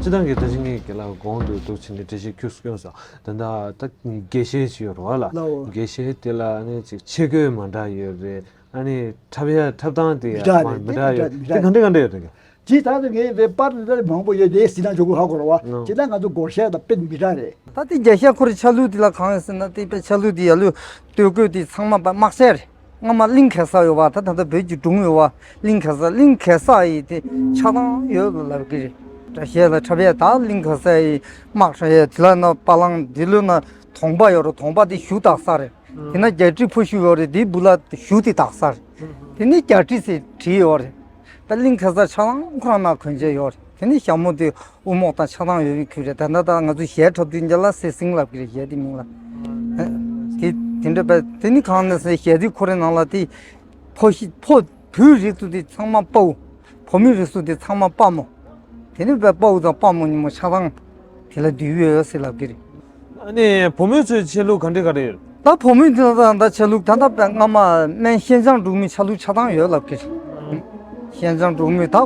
སྤྱི་བཏང་གི་ད་ཅི་ངས་རྒན་ལགས་གོང་དུ་འདུག་བྱས་ནས་འགྲེལ་བཤད་ཁྱོད་སྐྱོན་སོང་། ད་ལྟ་ད་དགེ་བཤེས་ཅིག་ཡོད་རེད་བ་ལ། ལའོ། དགེ་བཤེས་དེ་ལ་ནི་ཅིག་ཆས་གོས་མ་འདྲ་ཡོད་རེད། ཨ་ནི་འཁྲབ་ཡ་འཁྲབ་སྟངས་དེ་མི་འདྲ་རེད། མི་འདྲ་ཡོད་རེད། དེ་ག་འདྲ་ག་འདྲ་ཡོད་རེད། ཇི་ལྟར་དུ་ངའི་བའི་པར་འདི་ལྟར་མང་པོ་ཡོད་དེ་ཟིན་ན་འཇོག་དགོས་ཧ་གོ་ར་བ། ཇི་ལྟར་ང་ཚོ་སྒོར་གཞས་དང་དཔེ་མི་འདྲ་རེད། ད་དེ་རྒྱ་གཞས་ཁོ་རེ་ཆ་ལུགས་དེ་ལ་གང་ཡོད་ཟེར་ན་དེ་དཔེ་ཆ་ལུགས་དེ་ཡ་ལུས་སྟོད་གོས་དེ་ཚང་མ་པ་དམག་གཞས་རེད། སྔ་མ་གླིང་གེ་སར་ཡོད་བ། ད་ད་ལྟ་བོད་ཀྱི་སྒྲུང་ཡོད་བ། གླིང་གེ་སར། གླིང་གེ་སར་ཡི་དེ་ཆ་ཚང་ཡོད་ལབ་ཀྱི་རེད། སྒྲ་གཞས་ལ་འཁྲབ་ཡས་ད་གླིང་གེ་སར་ཡི་དམག་འཁྲབ་ཡས་དེ་ལ་ན་པ་ལང་དེ་ལོ་ན་དོང་པ་ཡོད་རེད། དོང་པ་དེ་གཞུ་དག་ས་རེད། དེ་ན་རྒྱ་ཁྲི་ཕོ་གཞུ་ཡོད་རེད། དེའི་སྦུག་ལ་གཞུ་དེ་དག་ས་རེད། དེ་ནི་རྒྱ་ཁྲི་ཟེར་བྲིས་ཡོད་རེད། ད་གླིང་གེ་སར་ཆ་ཚང་ཁོ་རང་ན་གོན་ཆས་ཡོད་རེད། དེ་ནི་ཞྭ་མོ་དེ་དབུ་རྨོག་དང་ཆ་ཚང་ཡོད་པའི་ཁུལ་རེད། ད་ལྟ་ད་ང་ཚོ་གཞས་འཁྲབ་དུས་འཇལ་ལ་སེ་སིང་ལབ་ཀྱི་རེད། གཞས་དེ་མིང་ལ། དེ་དེ་འདྲ་པས་དེ་ནི་གང་ནས་ཟེར་གཞས་དེ་ཁོ་རེ་ནང་ལ་དེ་ཕོ་ཤི་ཕོ་བུའི་རིགས་སུ་དེ་ཚང་མ་དཔའ་བོ། བུ་མོའི་རིགས་སུ་དེ་ཚང་མ་དཔའ་མོ། དེ་ནི་པས་དཔའ་བོ་དང་དཔའ་མོ་གཉིས་མོ་ཆ་ཚང་དེ་ལ་འདུས་ཡོད་ཟེར་ལབ་ཀྱི་རེད། ཨ་ནི་བུ་མོའི་ཚོའི་ཆས་ལུགས་ག་འདྲ་ག་རེ་ཡོད། ད་བུ་མོའི་དེ་ད་ད་ཆས་ལུགས་ད་ད་པས་སྔ་མ་སྨན་ཤན་སྦྱངས་འབྲུག་མི་ཆ་ལུགས་ཆ་ཚང་ཡོད་ལབ་ཀྱི་རེད། ཤན་སྦྱངས་འབྲུག་མི་ད་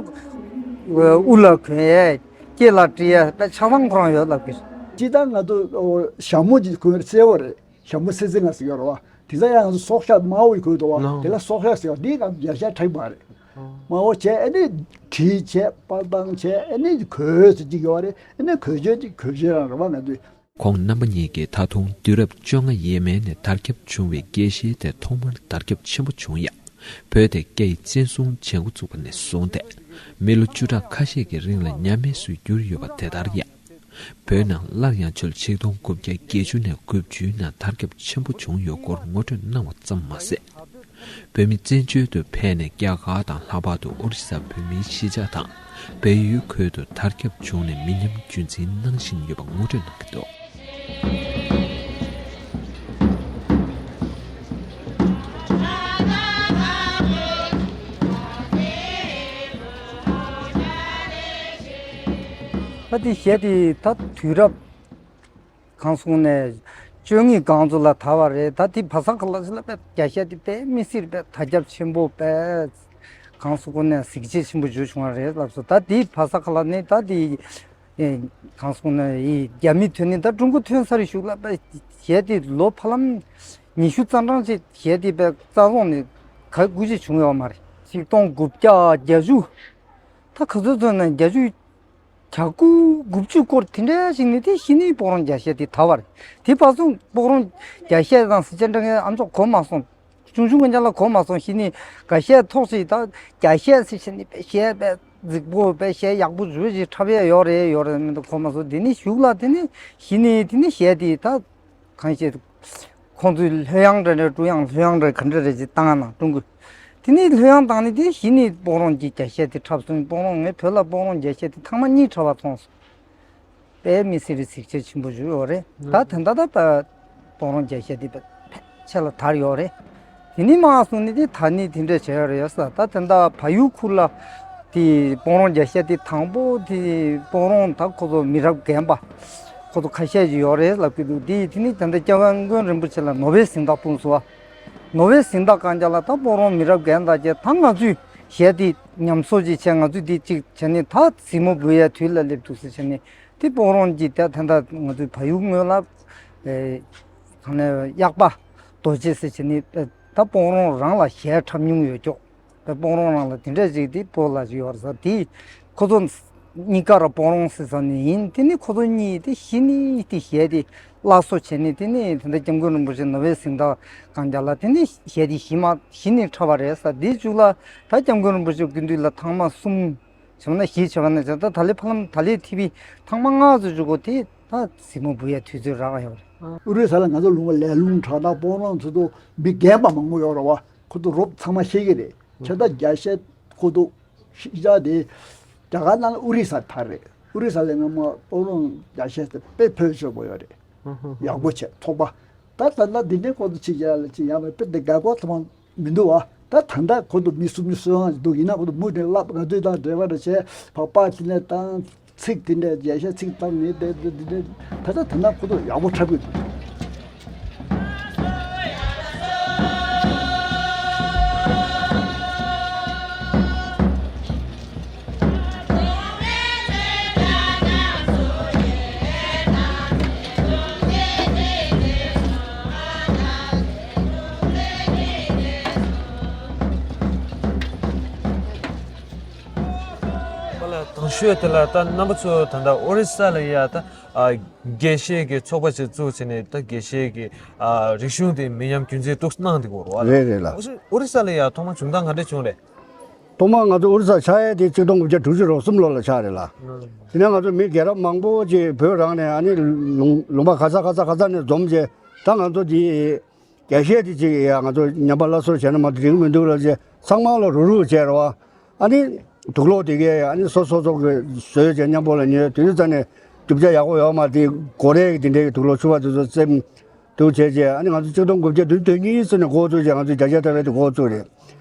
དབུ་ལ་གོན་ཡས་སྐེ་ལ་དཀྲི་ཡས་པས་ཆ་ཚང་ཁོ་རང་ཡོད་ལབ་ཀྱི་རེད། ཅི་ལྟར་ང་ཚོ་ཞྭ་མོ་གྱི་གོན་གསལ་བོ་རེད། ཞྭ་མོ་སེ་སེ་ང་ཟེར་ཡོད་རེད་བ། དེ་ཚ་ཡང་ང་ཚོ་སྲོག་ཤ་དམར་བོ་ཡི་གོས་འདུག་བ། དེ་ལ་སྲོག་ཤ་ཟེར་བ་འདི་ང་ཚོ་རྒྱ་ཤ་ཁྲག་མ་རེད། དམར་བོ་བྱས་ཨ་ནི་གྲི་བྱས་པར་བཏང་བྱས་ཨ་ནི་གོས་ཟེར་གྱི་ཡོད་རེད། ཨ་ནི་གོས་ཆེན་གྱི་གོས་ཆེན་རང་རེད་བ། ང་ཚོས། ཁོང་རྣམ་པ་གཉིས་ཀྱིས་ད་དུང་དུས་རབས་བཅོ་ལྔ་ཡས་མས་ནས་དར་ཁྱབ་བྱུང་བའི་དགེ་བཤེས་དེ་ཐོག་མར་དར་ཁྱབ་ཆེན་པོ་བྱུང་ཡང་། བོད་དེ་རྒྱ་ཡིས་བཙན་བཟུང་བྱེད་འགོ་བཙུགས་པ་ནས་བཟུང་སྟེ། མི་ལོ་བཅུ་ཕྲག་ཁ་ཤས་ཀྱི་རིང་ལ་ཉམས་དམས་སུ་གྱུར་ཡོད་པ་དེ་ལྟར་ཡང་། བོད་ནང་སླར་ཡང་ཆུ་ལོ་ཆིག་སྟོང་དགུ་བརྒྱ་བརྒྱད་ཅུ་ནས་དགུ་བཅུའི་ནང་དར་ཁྱབ་ཆེན་པོ་བྱུང་ཡོད་སྐོར་ངོ་སྤྲོད་གནང་བ་ཙམ་མ་ཟད། བོད་མི་བཙན་བྱོལ་དུ་ཕེབས་ནས་རྒྱ་གར་དང་ལྷག་པར་དུ་ཨོ་རི་ས་བོད་མིའི་གཞིས་ཆགས་དང་བལ་ཡུལ་ཁུལ་དུ་དར་ཁྱབ་བྱུང་ནས་མི་ཉམས་རྒྱུན་འཛིན་གནང་བཞིན་ཡོད་པ་ངོ་སྤྲོད་གནང་གི་འདུག། ད་དེ་གཞས་དེ་ད་དུས་རབས། གང་སོང་ནས་བཅོ་ལྔའི་སྒང་ཚོ་ལ་དར་བ་རེད། ད་དེ་བ་ས་ག་ལ་ཞིག་ལ་དཔེ་རྒྱ་ཤ་དེ་དཔེ་མི་སྲིད་དཔེ་དར་ཁྱབ་ཆེན་པོ་དཔེ་གང་སོང་ནས་གཟི་བརྗིད་ཆེན་པོ་བརྗོད་བྱུང་བ་རེད་ལབ་སོང་། ད་དེ་བ་ས་ག་ལ་ནི་ད་དེ་ཨེ་གང་སོང་ནས་ཡི་རྒྱ་མི་ཐོན་ནི་ད་ཀྲུང་གོ་ཐོན་ས་རེད་ཞུགས་ལ་དཔེ་གཞས་དེ་ལོ་ཕ་ལམ་ཉི་ཤུ་རྩ་གྲངས་ཅིག་གཞས་དེ་དཔེ་རྩ་རྫོང་ནས་ག་དགུ་ཅིག་བྱུང་ཡོད་མ་རེད། ཆིག་སྟོང་དགུ་བརྒྱ་བརྒྱད་ཅུ་ད་ག་ཚོད་ཚོད་ནས་བརྒྱད་ཅུ། གྱ་དགུ་དགུ་བཅུ་སྐོར་དེ་འདྲ་ཞིག་ནས་དེ་གཞི་ནས་སྤོག་རོང་རྒྱ་ཤད་དེ་དར་བ་རེད། དེ་བར་སོང་སྤོག་རོང་རྒྱ་ཤད་དང་སི་ཅན་འདྲ་ངའི་ཨ་མཆོག་གོ་མ་སོང་། ཆུང་ཆུང་གི་ཉ་ལ་གོ་མ་སོང་། གཞི་ནས་རྒྱ་ཤད་ཐོག་ཞིག་ད་རྒྱ་ཤད་སི་ཅན་ནས་པའི་ཤད་པའི་རྫིག་པོ་པའི་ཤད་ཡག་པོ་བཟོས་ཞིག་འཁྲབ་ཡས་ཡོད་རེད་ཡོད་རེད་མི་འདུག་གོ་མ་སོང་། དེ་ནས་གཞུག་ལ་དེ་ནས་གཞི་ནས་དེ་ནས་ཤད་དེ་ད། གང་ཞིག་ཁོང་ཚོས་ལྷོད་ཡངས་འདྲ་རེད་ཀྲུང་དབྱང་ལྷོད་ཡངས་འདྲ་ག་འདྲ་རེད་ཅེས་བཏང་ན་ཀྲུང་གོས། དེ་ནས་ལྷོད་ཡངས་བཏང་ནས་དེ་གཞི་ནས་སྤོག་རོང་གི་རྒྱ་ཤད་དེ་འཁྲབ་སོང་། སྤོག་རོང་ངས་བོད་ལ་སྤོག་རོང་རྒྱ་ཤད་དེ་ཐེངས་མ་གཉིས་འཁྲབ་པ་མཐོང་སོང་། དཔེ་མི་སྲིད་རེད་གཟི་བརྗིད་ཆེན་པོ་བྱུང་ཡོད་རེད། ད་དེ་འདྲ་ད་སྤོག་རོང་རྒྱ་ཤད་དེ་ཕལ་ཆེར་ལ་དར་ཡོད་རེད། དེ་ནས་མར་སོང་ནས་དེ་ད་ནི་དེ་འདྲ་བྱས་ཡོད་རེད་ཡོད་ས། ད་དེ་འདྲ་བལ་ཡུལ་ཁུལ་ལ་དེ་སྤོག་རོང་རྒྱ་ཤད་དེ་དང་པོ་དེ་སྤོག་རོང་ད་ཁོ་ཚོ་མི་རབས་རྒན་པ་ཁོ་ཚོ་ཁ་ཤས་ཅིག་ཡོད་རེད་ལབ་ཀྱི་འདུག། དེ་དེ་ནས་ད་ལྟ་སྐྱབས་མགོན་རིན་པོ་ཆེ་ལ་ནོ་བེལ་གཟེངས་རྟགས་སྤུངས་སོང་བ། ནོ་བེལ་གཟེངས་རྟགས་བཀང་རྒྱ་ལ་ད་སྤོག་རོང་མི་རབས་རྒན་དག་ཅེས་ད་ང་ཚོས་ གཞས་དེ་ཉམས་གསོ་ཅིག་བྱས། ང་ཚོས་དེ་གཅིག་བྱས་ནས་ད་གཟིགས་མོ་འབུལ་ཡ་དུས་ལ་སླེབས་འདུག་ཟེར་བྱས་ནས། དེ་སྤོང་རོང་གི་ད་ད་ལྟ་ང་ཚོའི་བལ་ཡུལ་ངོས་ལ་ཨེ་གང་ལས་གཡག་པ་རྡོ་རྗེ་ཟེར་བྱས་ནས། ད་སྤོང་རོང་རང་ལ་གཞས་འཁྲབ་མྱོང་ཡོད་ཀྱོག་ད་སྤོང་རོང་རང་ལ་དེ་འདྲ་ཞིག་དེ་སྤོ་ལགས་ཅིག་ཡོད་རེད་ཟེར། དེ་ཁོ་ཚོ་གཉིས་ཀ་ར་སྤོང་རོང་ཟེར་ས་ནས་ཡིན། དེ་ནས་ཁོ་ཚོ་གཉིས་དེ་གཞི་ནས་དེ་གཞས་དེ་སླར་གསོ་བྱས་ནས། དེ་ནས་ད་ལྟ་སྐྱབས་མགོན་རིན་པོ་ཆེ་ནོ་བེལ་གཟེངས་རྟགས་བཀའ་རྒྱ་ལ། དེ་ནས་གཞས་དེ་གཞི་མ་གཞི་ནས་འཁྲབ་པ་རེད་ཟེར། དེའི་མཇུག་ལ་ད་སྐྱབས་མགོན་རིན་པོ་ཆེ་སྐུ་མདུན་ལ་ཐེངས་མ་གསུམ། བྱས་ན་བཞི་བྱས་ན་བྱས། ད་ད་ལས་ཕ་ལམ་ད་ལས་ཐི་བི་ཐེངས་མ་ལྔ་ཙམ་བཞུགས་གོ། དེ་ད་གཟིགས་མོ་འབུལ་ཡ་དུས་ཚོད་རག་ཡོད་རེད། ཨུ་རི་ས་ལ་ང་ཚོ་ལུང་པ་ལས་རླུང་དྲག་དང་སྤོང་རོང་ཚོ་དུ་མི་རྒན་པ་མང་པོ་ཡོད་རེད་བ། ཁོ་ཚོ་རོབ་ཚང་མ་ཤེས་ཀྱི་རེད། ཁྱེད་ད་རྒྱ་ཤད་ཁོ་ཚོ་ཤི་ཡ་དེ་རྒྱ་གར་ནང་ལ་ཨུ་རི་ས་དར་རེད། ཨུ་རི་ས་ལས་སྔ་མ་སྤོང་རོང་རྒྱ་ཤད་དེ་དཔེ་ཕོན་ཆེན་པོ་ཡོད་རེད། ཡག་པོ་བྱས་ཚོགས་པ། ད་ད་ལྟ་འདི་འདྲའི་སྐོར་དུ་ཅིག་ཡ་ལ་ཅིག་ཡ་མ་དཔེ་དེ་དགའ་གོ་ཐོག་མ་མི་འདུག་བ། ད་ད་ལྟ་ཁོ་ཚོ་མི་སུམ་ཅུ་སོ་ལྔ་འདུག་ཡིན་ན་ཁོ་ཚོ་མུ་དེ་བསླབ། ང་ཚོའི་དང་འབྲེལ་བ་རེ་བྱས། བག་པ་དེ་ནས་བཏང་། ཚིག་དེ་འདྲས་རྒྱ་ཤད་ཚིག་བཏང་ནས་བསྡད་དེ་འདི་འདྲས། ད་ལྟ་དེ་ན་ཁོ་ཚོ་ཡག་པོ་འཁྲབ་གི་འདུག་ཨོ་ལ། དང་ཤོས་དེ་ལ་ད་རྣམ་པ་ཚོ་ད་ལྟ་ཨོ་རི་ས་ལ་ཡ་ད་ཨ་དགེ་བཤེས་ཀྱི་ཚོགས་པ་ཞིག་བཙུགས་བྱས་ནས། ད་དགེ་བཤེས་ཀྱི་ཨ་རིག་གཞུང་དེ་མི་ཉམས་རྒྱུན་འཛིན་འདུག་གནང་འདུག་གོ། རེད་རེད་ལགས། ཨོ་ཨོ་རི་ས་ལ་ཡ་ཐོག་མ་བྱུང་སྟངས་ག་འདྲ་བྱུང་རེད། ཐོག་མར་ང་ཚོ་ཨོ་རི་ས་ཆགས་ཡས་དེ་ཆིག་སྟོང་དགུ་བརྒྱ་དྲུག་ཅུ་རེ་གསུམ་ལོ་ལ་ཆགས་རེད་ལགས། དེ་ནས་ང་ཚོ་མི་རྒན་རབས་མང་པོ་ཅིག་བོད་རང་ནས་ཨ་ནི་ལུང་ལུང་པ་ག་ས་ག་ས་ག་ས་ནས་འཛོམས་བྱས། ད་ང་ཚོ་འདི་རྒྱ་ཤད་དེ་ཅིག་ཡ་ང་ཚོ་ཉམས་པ་སླར་གསོ་བྱས་ན་མ་གཏོགས་འགྲིག་གི་མི་འདུག་ལབ་བྱས། ཚང་མ་ལ་རུག་རུག་བྱས་རེད་བ། ཨ་ནི་དུག་ལོག་དེ་གས་ཨ་ནི་སོ་སོ་སོ་གི་བཟོས་བྱས་མཉམ་པོ་ལ་ཉོས། དུས་ཚོད་ཙམ་ནས་རྒྱུ་ཆ་ཡག་པོ་ཡོད་མ་རེད། དེ་སྒོ་རའི་དེ་འདྲའི་གི་དུག་ལོག་ཕྱུ་པ་དེ་ཚོ་བཙེམས་འདུག་བྱས་བྱས། ཨ་ནི་ང་ཚོ་ཆིག་སྟོང་དགུ་བརྒྱ་བདུན་ཅུ་དོན་གཉིས་ཙམ་ནས་འགོ་བཙུགས་བྱས། ང་ཚོ་རྒྱ་ཤད་འཁྲབ་པའི་དེ་འགོ་བཙུགས་རེད།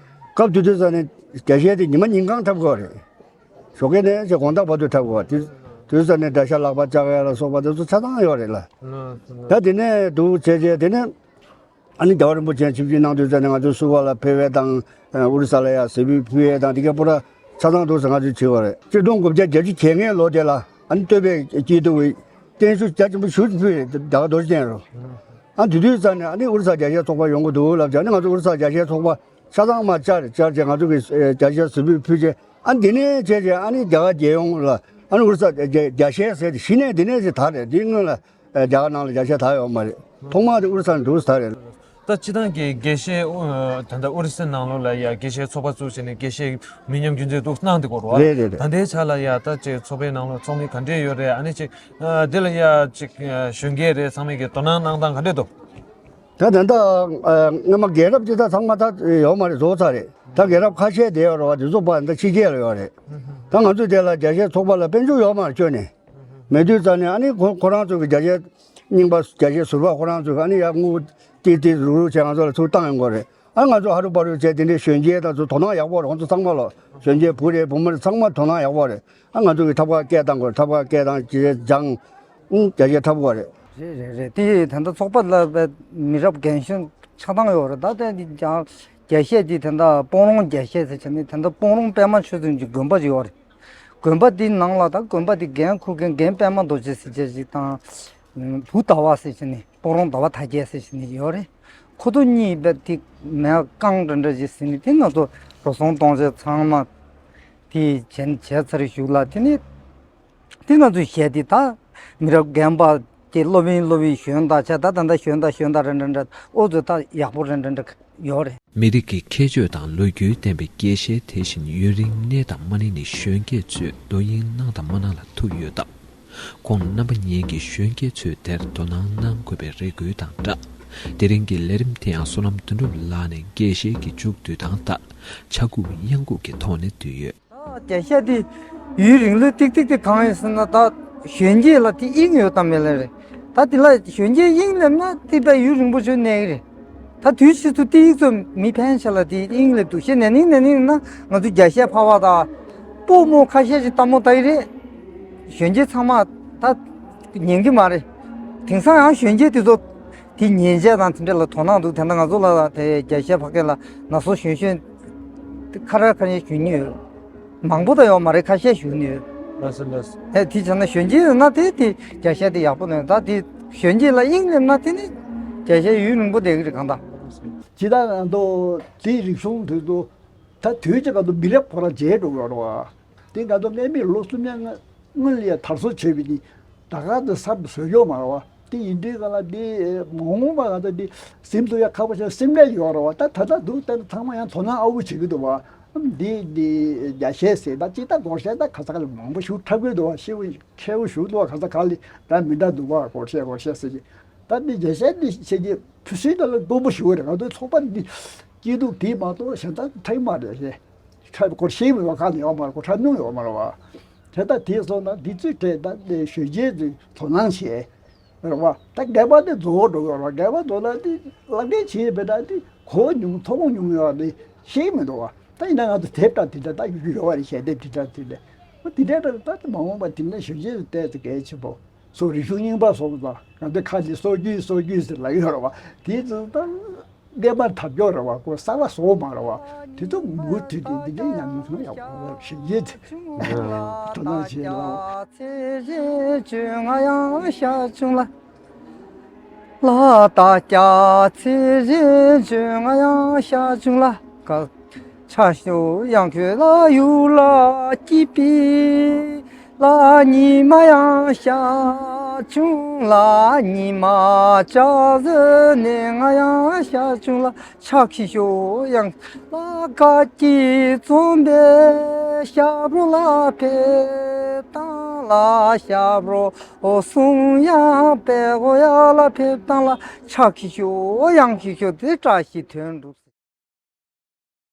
སྐབས་དེ་དུས་ཙམ་ནས་རྒྱ་ཤད་དེ་ཉི་མ་ཉིན་གང་འཁྲབ་དགོས་རེད། ཞོགས་ཀས་ནས་ཅིག་དགོང་དག་བར་དུ་འཁྲབ་དགོས། དེ་དུས་ཙམ་ནས་དགྲ་ཤ་ལག་པ་བཅག་ཡ་ལ་སོགས་པ་དེ་ཚོ་ཆ་ཚང་ཡོད་རེད་ལགས། ད་དེ་ནས་འདུག་བྱས་བྱས། དེ་ནས་ཨ་ནི་རྒྱལ་བ་རིན་པོ་ཆེ་ཆིབས་བསྒྱུར་གནང་དུས་ཙམ་ནས་ང་ཚོ་བསུ་བ་ལ་ཕེབས་ཡས་དང་། ཨུ་རི་ས་ལ་ཡ་གཟིགས་འབུལ་ཕུལ་ཡས་དང་དེ་ག་པུ་ར་ཆ་ཚང་འདུག་ཟེར་ང་ཚོས་བྱས་པ་རེད། ཆིག་སྟོང་དགུ་བརྒྱ་བརྒྱད་ཅུ་གྱ་ལྔའི་ལོ་དེ་ལ་ཨ་ནི་སྟོད་པའི་སྐྱིད་སྡུག་གི་བརྟན་བཞུགས་རྒྱ་ཆེན་པོ་ཞེ་པོ་ཅིག་ཕུལ་རེད། རྒྱ་གར་རྡོ་རྗེ་གདན་རུ། ཨ་དེ་དུས་ཙམ་ནས་ཨ་ནི་ཨུ་རི་ས་རྒྱ་ཤད་ཚོགས་པ་ཡོང་གི་འདུག་ལབ་བྱས། ཨ་ནི་ང་ཚོ་ཨུ་རི་ས་རྒྱ་ཤད་ཚོགས་པ་ཆ་ཚང་མ་བཅར་བཅར་བྱས། ང་ཚོ་གིས་ཨེ་རྒྱ་ཤད་གཟིགས་འབུལ་ཕུལ་བྱས། ཨ་ནི་དེ་ནས་བྱས་བྱས་ཨ་ནི་རྒྱ་གར་རྒྱལ་ཡོངས་ལ་ཨ་ནི་ཨུ་རི་ས་རྒྱ་རྒྱ་ཤད་ཟེར་དེ་གཞི་ནས་དེ་ནས་ཅིག་དར་རེད། དེའི་སྔོན་ལ་ཨེ་རྒྱ་གར་ནང་ལ་རྒྱ་ཤད་དར་ཡོད་མ་རེད། ཐོག་མར་དེ་ཨུ་རི་ས་ནས་འདུག་སེ་དར་རེད། ད་སྤྱིར་བཏང་གི་དགེ་བཤེས་ཨུ་ད་ལྟ་ཨུ་རི་ས་ནང་ལོགས་ལ་ཡ་དགེ་བཤེས་ཚོགས་པ་བཙུགས་བྱས་ནས་དགེ་བཤེས་མི་ཉམས་རྒྱུན་འཛིན་འདུག་གནང་བསྡད་ཀྱི་ཡོད་རེད་བ། རེད་རེད་རེད། ད་ལྟའི་ཆ་ལ་ཡ་ད་ཅིག་ཚོགས་པའི་ནང་ལོགས་ཚོགས་མི་ག་འདྲས་ཡོད་རེད། ཨ་ནི་ཅིག་ཨ་དེ་ལ་ཡ་ཅིག་ཨ་གཞོན་སྐྱེས་རེད་ཚང་མས་ཀྱི་དོ་སྣང་གནང་སྟངས་ག་འདྲས་འདུག་ད་ད་ལྟ་ཨ་སྔོན་མ་རྒན་རབས་ཅིག་ད་ཚང་མ་ད་ཡོད་མ་རེད། རྫོགས་ཚར་རེད། ད་རྒན་རབས་ཁ་ཤས་བསྡད་ཡོད་རེད་བ། དེ་ཚོ་ཕར་ད་ཕྱི་རྒྱལ་ལ་ཡོད་རེད། ད་ང་ཚོ་དེ་ལ་རྒྱ་ཤད་ཚོགས་པ་ལ་དཔལ་འབྱོར་ཡོད་མ་རེད། སྐྱོན་ནས་མེད་དུས་ཙམ་ནས་ཨ་ནི་ཁོ་ཁོ་རང་ཚོ་གི་རྒྱ་ཤད་རྙིང་པ་རྒྱ་ཤད་ཟུར་པ་ཁོ་རང་ཚོ་གི་ཨ་ནི་ཡར་དངུལ་ཏིག་ཏིག་རུག་རུག་བྱས་ང་ཚོ་ལ་ཚུར་བཏང་ཡོང་གི་རེད། ཨ་ང་ཚོ་ཧ་རུ་པ་རུ་བྱས་དེ་འདྲའི་གཞོན་སྐྱེས་དང་ཚོ་དོ་སྣང་ཡག་པོ་རེད། ཁོང་ཚོ་ཚང་མ་ལ་གཞོན་སྐྱེས་བུ་རེད་བུ་མོ་རེད་ཚང་མ་དོ་སྣང་ཡག་པོ་རེད། ཨ་ང་ཚོ་གི་ཐབ་ཀ་སྐད་བཏང་དགོས་རེད། ཐབ་ཀ་སྐད་བཏང་ཅི་བྱས་སྦྱང་། ཨུ་རྒྱ་ཤད་འཁྲབ་དགོས་རེད། རེད་རེད་རེད། དེ་ད་ལྟ་ཚོགས་པ་ལ་བས་མི་རབས་རྒན་གཞོན་ཆ་ཚང་ཡོད་རེད། ད་ལྟ་འདི་ཀྱང་རྒྱ་ཤད་འདི་ད་ལྟ་སྤོང་རོང་རྒྱ་ཤད་ཟེར་བྱས་ནས་ད་ལྟ་སྤོང་རོང་པད་མ་ཆོས་འཛིན་གྱི་དགོན་པ་ཅིག་ཡོད་རེད། དགོན་པ་འདི་ནང་ལ་ད་དགོན་པ་འདི་འགན་འཁུར་མཁན་རྒན་པད་མ་རྡོ་རྗེ་ཟེར་བྱས་ཅིག་དང་། བུ་ཟླ་བ་ཟེར་བྱས་ནས་སྤོང་རོང་ཟླ་བ་དར་རྒྱས་ཟེར་བྱས་ནས་ཡོད་རེད། ཁོ་ཚོ་གཉིས་བས་དེ་མེད་རྐང་འདྲ་འདྲ་ཅིག་ཟེར་ནས་དེ་ང་ཚོ་འགྲོ་སོང་གཏོང་བྱས་ཚང་མ་དེ་བྱས་བྱས་ཚར་བཞུགས་ལ། དེ་ནས་དེ་ང་ཚོས་གཞས་དེ་ད་མི་རབས་རྒན་པ་དེ་སློབ་དཔོན་སློབ་དཔོན་གཞོན་དང་བྱས། ད་ད་ལྟ་གཞོན་དང་གཞོན་དང་རེ་འདྲ་འདྲ་ཨོ་ཚོ་ད་ཡག་པོ་རེ་འདྲ་འདྲ་ཡོད་རེད། མི་རིགས་ཀྱི་ཁྱད་ཆོས་དང་ལོ་རྒྱུས་ལྡན་པའི་དགེ་བཤེས་དེ་བཞིན་ཡུན་རིང་གནས་དང་མ་གནས་ནི་གཞོན་སྐྱེས་ཚོས་དོ་དབྱིངས་གནང་དང་མ་གནང་ལ་ཐུག་ཡོད་སྟབས། ཁོང་རྣམ་པ་གཉིས་ཀྱིས་གཞོན་སྐྱེས་ཚོས་དེར་དོ་སྣང་གནང་དགོས་པའི་རེ་སྐུལ་དང་སྦྲགས། དེ་རིང་གི་ལས་རིམ་དེ་ཡང་བསོད་ནམས་དོན་གྲུབ་ལགས་ནས་དགེ་བཤེས་ཀྱི་མཇུག་བསྡུ་སྟངས་ལྟར་ཕྱྭ་འགུགས་གཡང་འགུགས་ཀྱི་ཐོག་ནས་བསྡུས་ཡོད། ད་རྒྱ་ཤད་དེ་ཡུན་རིང་ལོས་ཏིག་ཏིག་དེ་གང་ཡིན་ཟེར་ན། ད་གཞོན་སྐྱེས་ལ་དེ་དབྱིངས་ཡོད་དམ་མེད་ལ་རེད། ད་དེ་ལ་གཞོན་སྐྱེས་དབྱིངས་སླེབས་ན་དེ་ད་ཡུན་རིང་པོ་ཞིག་གནས་ཀྱི་རེད། ད་དུས་ཕྱིས་སུ་དེ་ཡིག་ཚོ་མི་ཕན་ཆེ་ལ་དེ་དབྱིངས་སླེབས་འདུག་ཤེས་ནས་ནིང་ནས་ནིང་ན་ང་ཚོ་རྒྱ་ཤད་ཕ་བ་དང་སྤོ་རྨོ་ཁ་ཤས་ཤིག་ལྟད་མོ་ལྟ་ཡི་རེད། གཞོན་སྐྱེས་ཚང་མ་ད་ཉན་གི་མ་རེད། དེང་སང་ཡང་གཞོན་སྐྱེས་དེ་ཚོ་དེ་ཉན་བྱས་དང་དེ་འདྲ་ལ་དོ་སྣང་འདུག་དེ་འདྲ་ང་ཚོ་ལ་དེ་རྒྱ་ཤད་ཕ་སྐད་ལ་ན་སོ་གཞོན་གཞོན་ ཁ་ར་ཁ་ཤས་ཞུ་མྱོང་ཡོད། མང་པོ་དང་ཡོད་མ་རེད། ཁ་ཤས་ཞུ་མྱོང་ཡོད། ལགས་སོ་ལགས་སོ། ཨེ་དེ་བྱས་ན་གཞོན་སྐྱེས་ཡིན་ན་དེ་དེ་རྒྱ་གཞས་དེ་ཡག་པོ་ནས་ད་དེ་གཞོན་སྐྱེས་ལ་དབྱིངས་སླེབས་ན་དེ་ནི་རྒྱ་གཞས་ཡུན་རིང་པོ་བསྡད་ཀྱི་རེད་གང་ལྟར། ཇི་ལྟར་ང་ཚོ་དེའི་རིག་གཞུང་དེ་ཚོ་ད་དུས་ཀྱི་སྐབས་སུ་མི་རབས་ཁོ་རང་བརྗེད་འགྲོ་གི་ཡོད་རེད་བ། དེ་ང་ཚོ་སྔ་མའི་ལོ་སུམ་བརྒྱ་སྔོན་ལ་ཡ་དར་སྲོལ་བྱས་པའི་ནི་ད་ག་དེ་གསར་དུ་བཟོས་ཡོད་མ་རེད་བ། དེ་ཡིན་དུས་ག་ལ་དེ་མ་འོངས་པ་ང་ཚོ་དེ་ཟིན་ཐུབ་ཡ་ཁག་པོ་ཆགས་སེམས་ཁྲལ་ཡོད་རེད་བ། ད་ད་ལྟ་འདུག་ལྟ་ན་ཚང་མ་ཡང་དོ་སྣང་ཨ་འུ་བྱེད་ཀྱི་འདུག་བ། འདི་འདི་རྒྱ་གཞས་ཟེར་ད་ཅི་ད་སྒོར་གཞས་ད་ག་ས་ག་ལ་མང་པོ་ཞིག་འཁྲབ་ཀྱི་འདུག་བ། ཤེས་བོ་ཁྱད་པོ་ཞིག་འདུག་བ། ག་ས་ག་ལ་ད་མི་འདྲ་འདུག་བ། སྒོར་གཞས་སྒོར་གཞས་ཟེར་གྱི་ད་འདི་རྒྱ་གཞས་འདི་བྱེད་ཀྱི་ཕུ་སུའི་ད་ལ་དཀོན་པོ་ཞིག་རེད། ང་ཚོའི་ཚོགས་པ་འདི་སྐྱིད་སྡུག་དེ་མ་གཏོགས་གཞན་དག་ཐེངས་མ་རེད་ཞེས། ཁྲ་སྐོར་ཤེས་མི་བ་ཁ་ནས་ཡོང་མ་རེད། ཁོ་ཁྲ་ཉུང་ཡོང་མ་རེད་བ། དེ་ལྟ་དེ་སོང་ན་འདི་ཚོའི་གྲས་ད་དེ་གཞོན་སྐྱེས་ཚོས་དོ་སྣང་བྱས་རེད་བ། ད་རྒན་པ་དེ་རྫོགས་འགྲོ་གི་རེད་བ། རྒན་པ་རྫོགས་ན་དེ་ལག་ལེན་བྱེད་པའི་ད་དེ་གོ་ཉུང་ཚོར་ཉུང་ཡོད་དེ་ཤེས་མི་འདུག་བ། ད་ཡིན་ན་ང་ཚོ་དེབ་དང་དེ་འདྲ་ད་ཡོད་རེད་བ། རེད་ཞལ་འདེབས་དེ་འདྲ་དེ་འདྲ་ཨོ་དེ་འདྲ་ད་ད་མ་འོངས་པ་དེ་འདྲ་གཞོན་སྐྱེས་ཚོ་ལྟས་ཚེ་གལ་ཆེན་པོ། སོ་རིག་གཞུང་རྙིང་པ་སོགས་དང་ང་ཚོའི་ཁ་ཅིག་སྲོལ་རྒྱུན་སྲོལ་རྒྱུན་ཟེར་ལབ་ཡོད་རེད་བ། དེ་ཚོ་ད་སྔས་མ་ཐབས་སྐྱོ་རེད་བ། ཁོ་གསར་བ་བཟོ་མ་རེད་བ། དེ་ཚོ་མུ་མཐུད་དེ་འདི་འདྲའི་ཉམས་མྱོང་ཡག་པོ་ཞིག་ཡིན་དོ་སྣང་བྱེད་ལ། ལ་ད་སྐྱ་ཚེ་རིང་བྱོས་ང་ཡང་ཤ་ཆུང་ལ་ཀ། ཆ་ཤོ་ཡང་ཁྱོད་ལ་ཡུལ་ལ་སྐྱིད་པའི་ལ་ཉི་མ་ཡང་ཤ་ཆུང་ལ་ཉི་མ་ལྕགས་ཟེར་ནས་ང་ཡང་ཤ་ཆུང་ལ་ཆ་ཁི་ཤོ་ཡང་ལ་ཀ་ཀྱི་རྩོམ་པའི་ཞབས་རོ་ལ་ཕེབས་དང་ལ་ཞབས་རོ་གསུང་ཡང་པད་གོ་ཡ་ལ་ཕེབས་དང་ལ་ཆ་ཁི་ཤོ་ཡང་ཁི་ཤོ་དེ་བཀྲ་ཤིས་དོན་གྲུབ།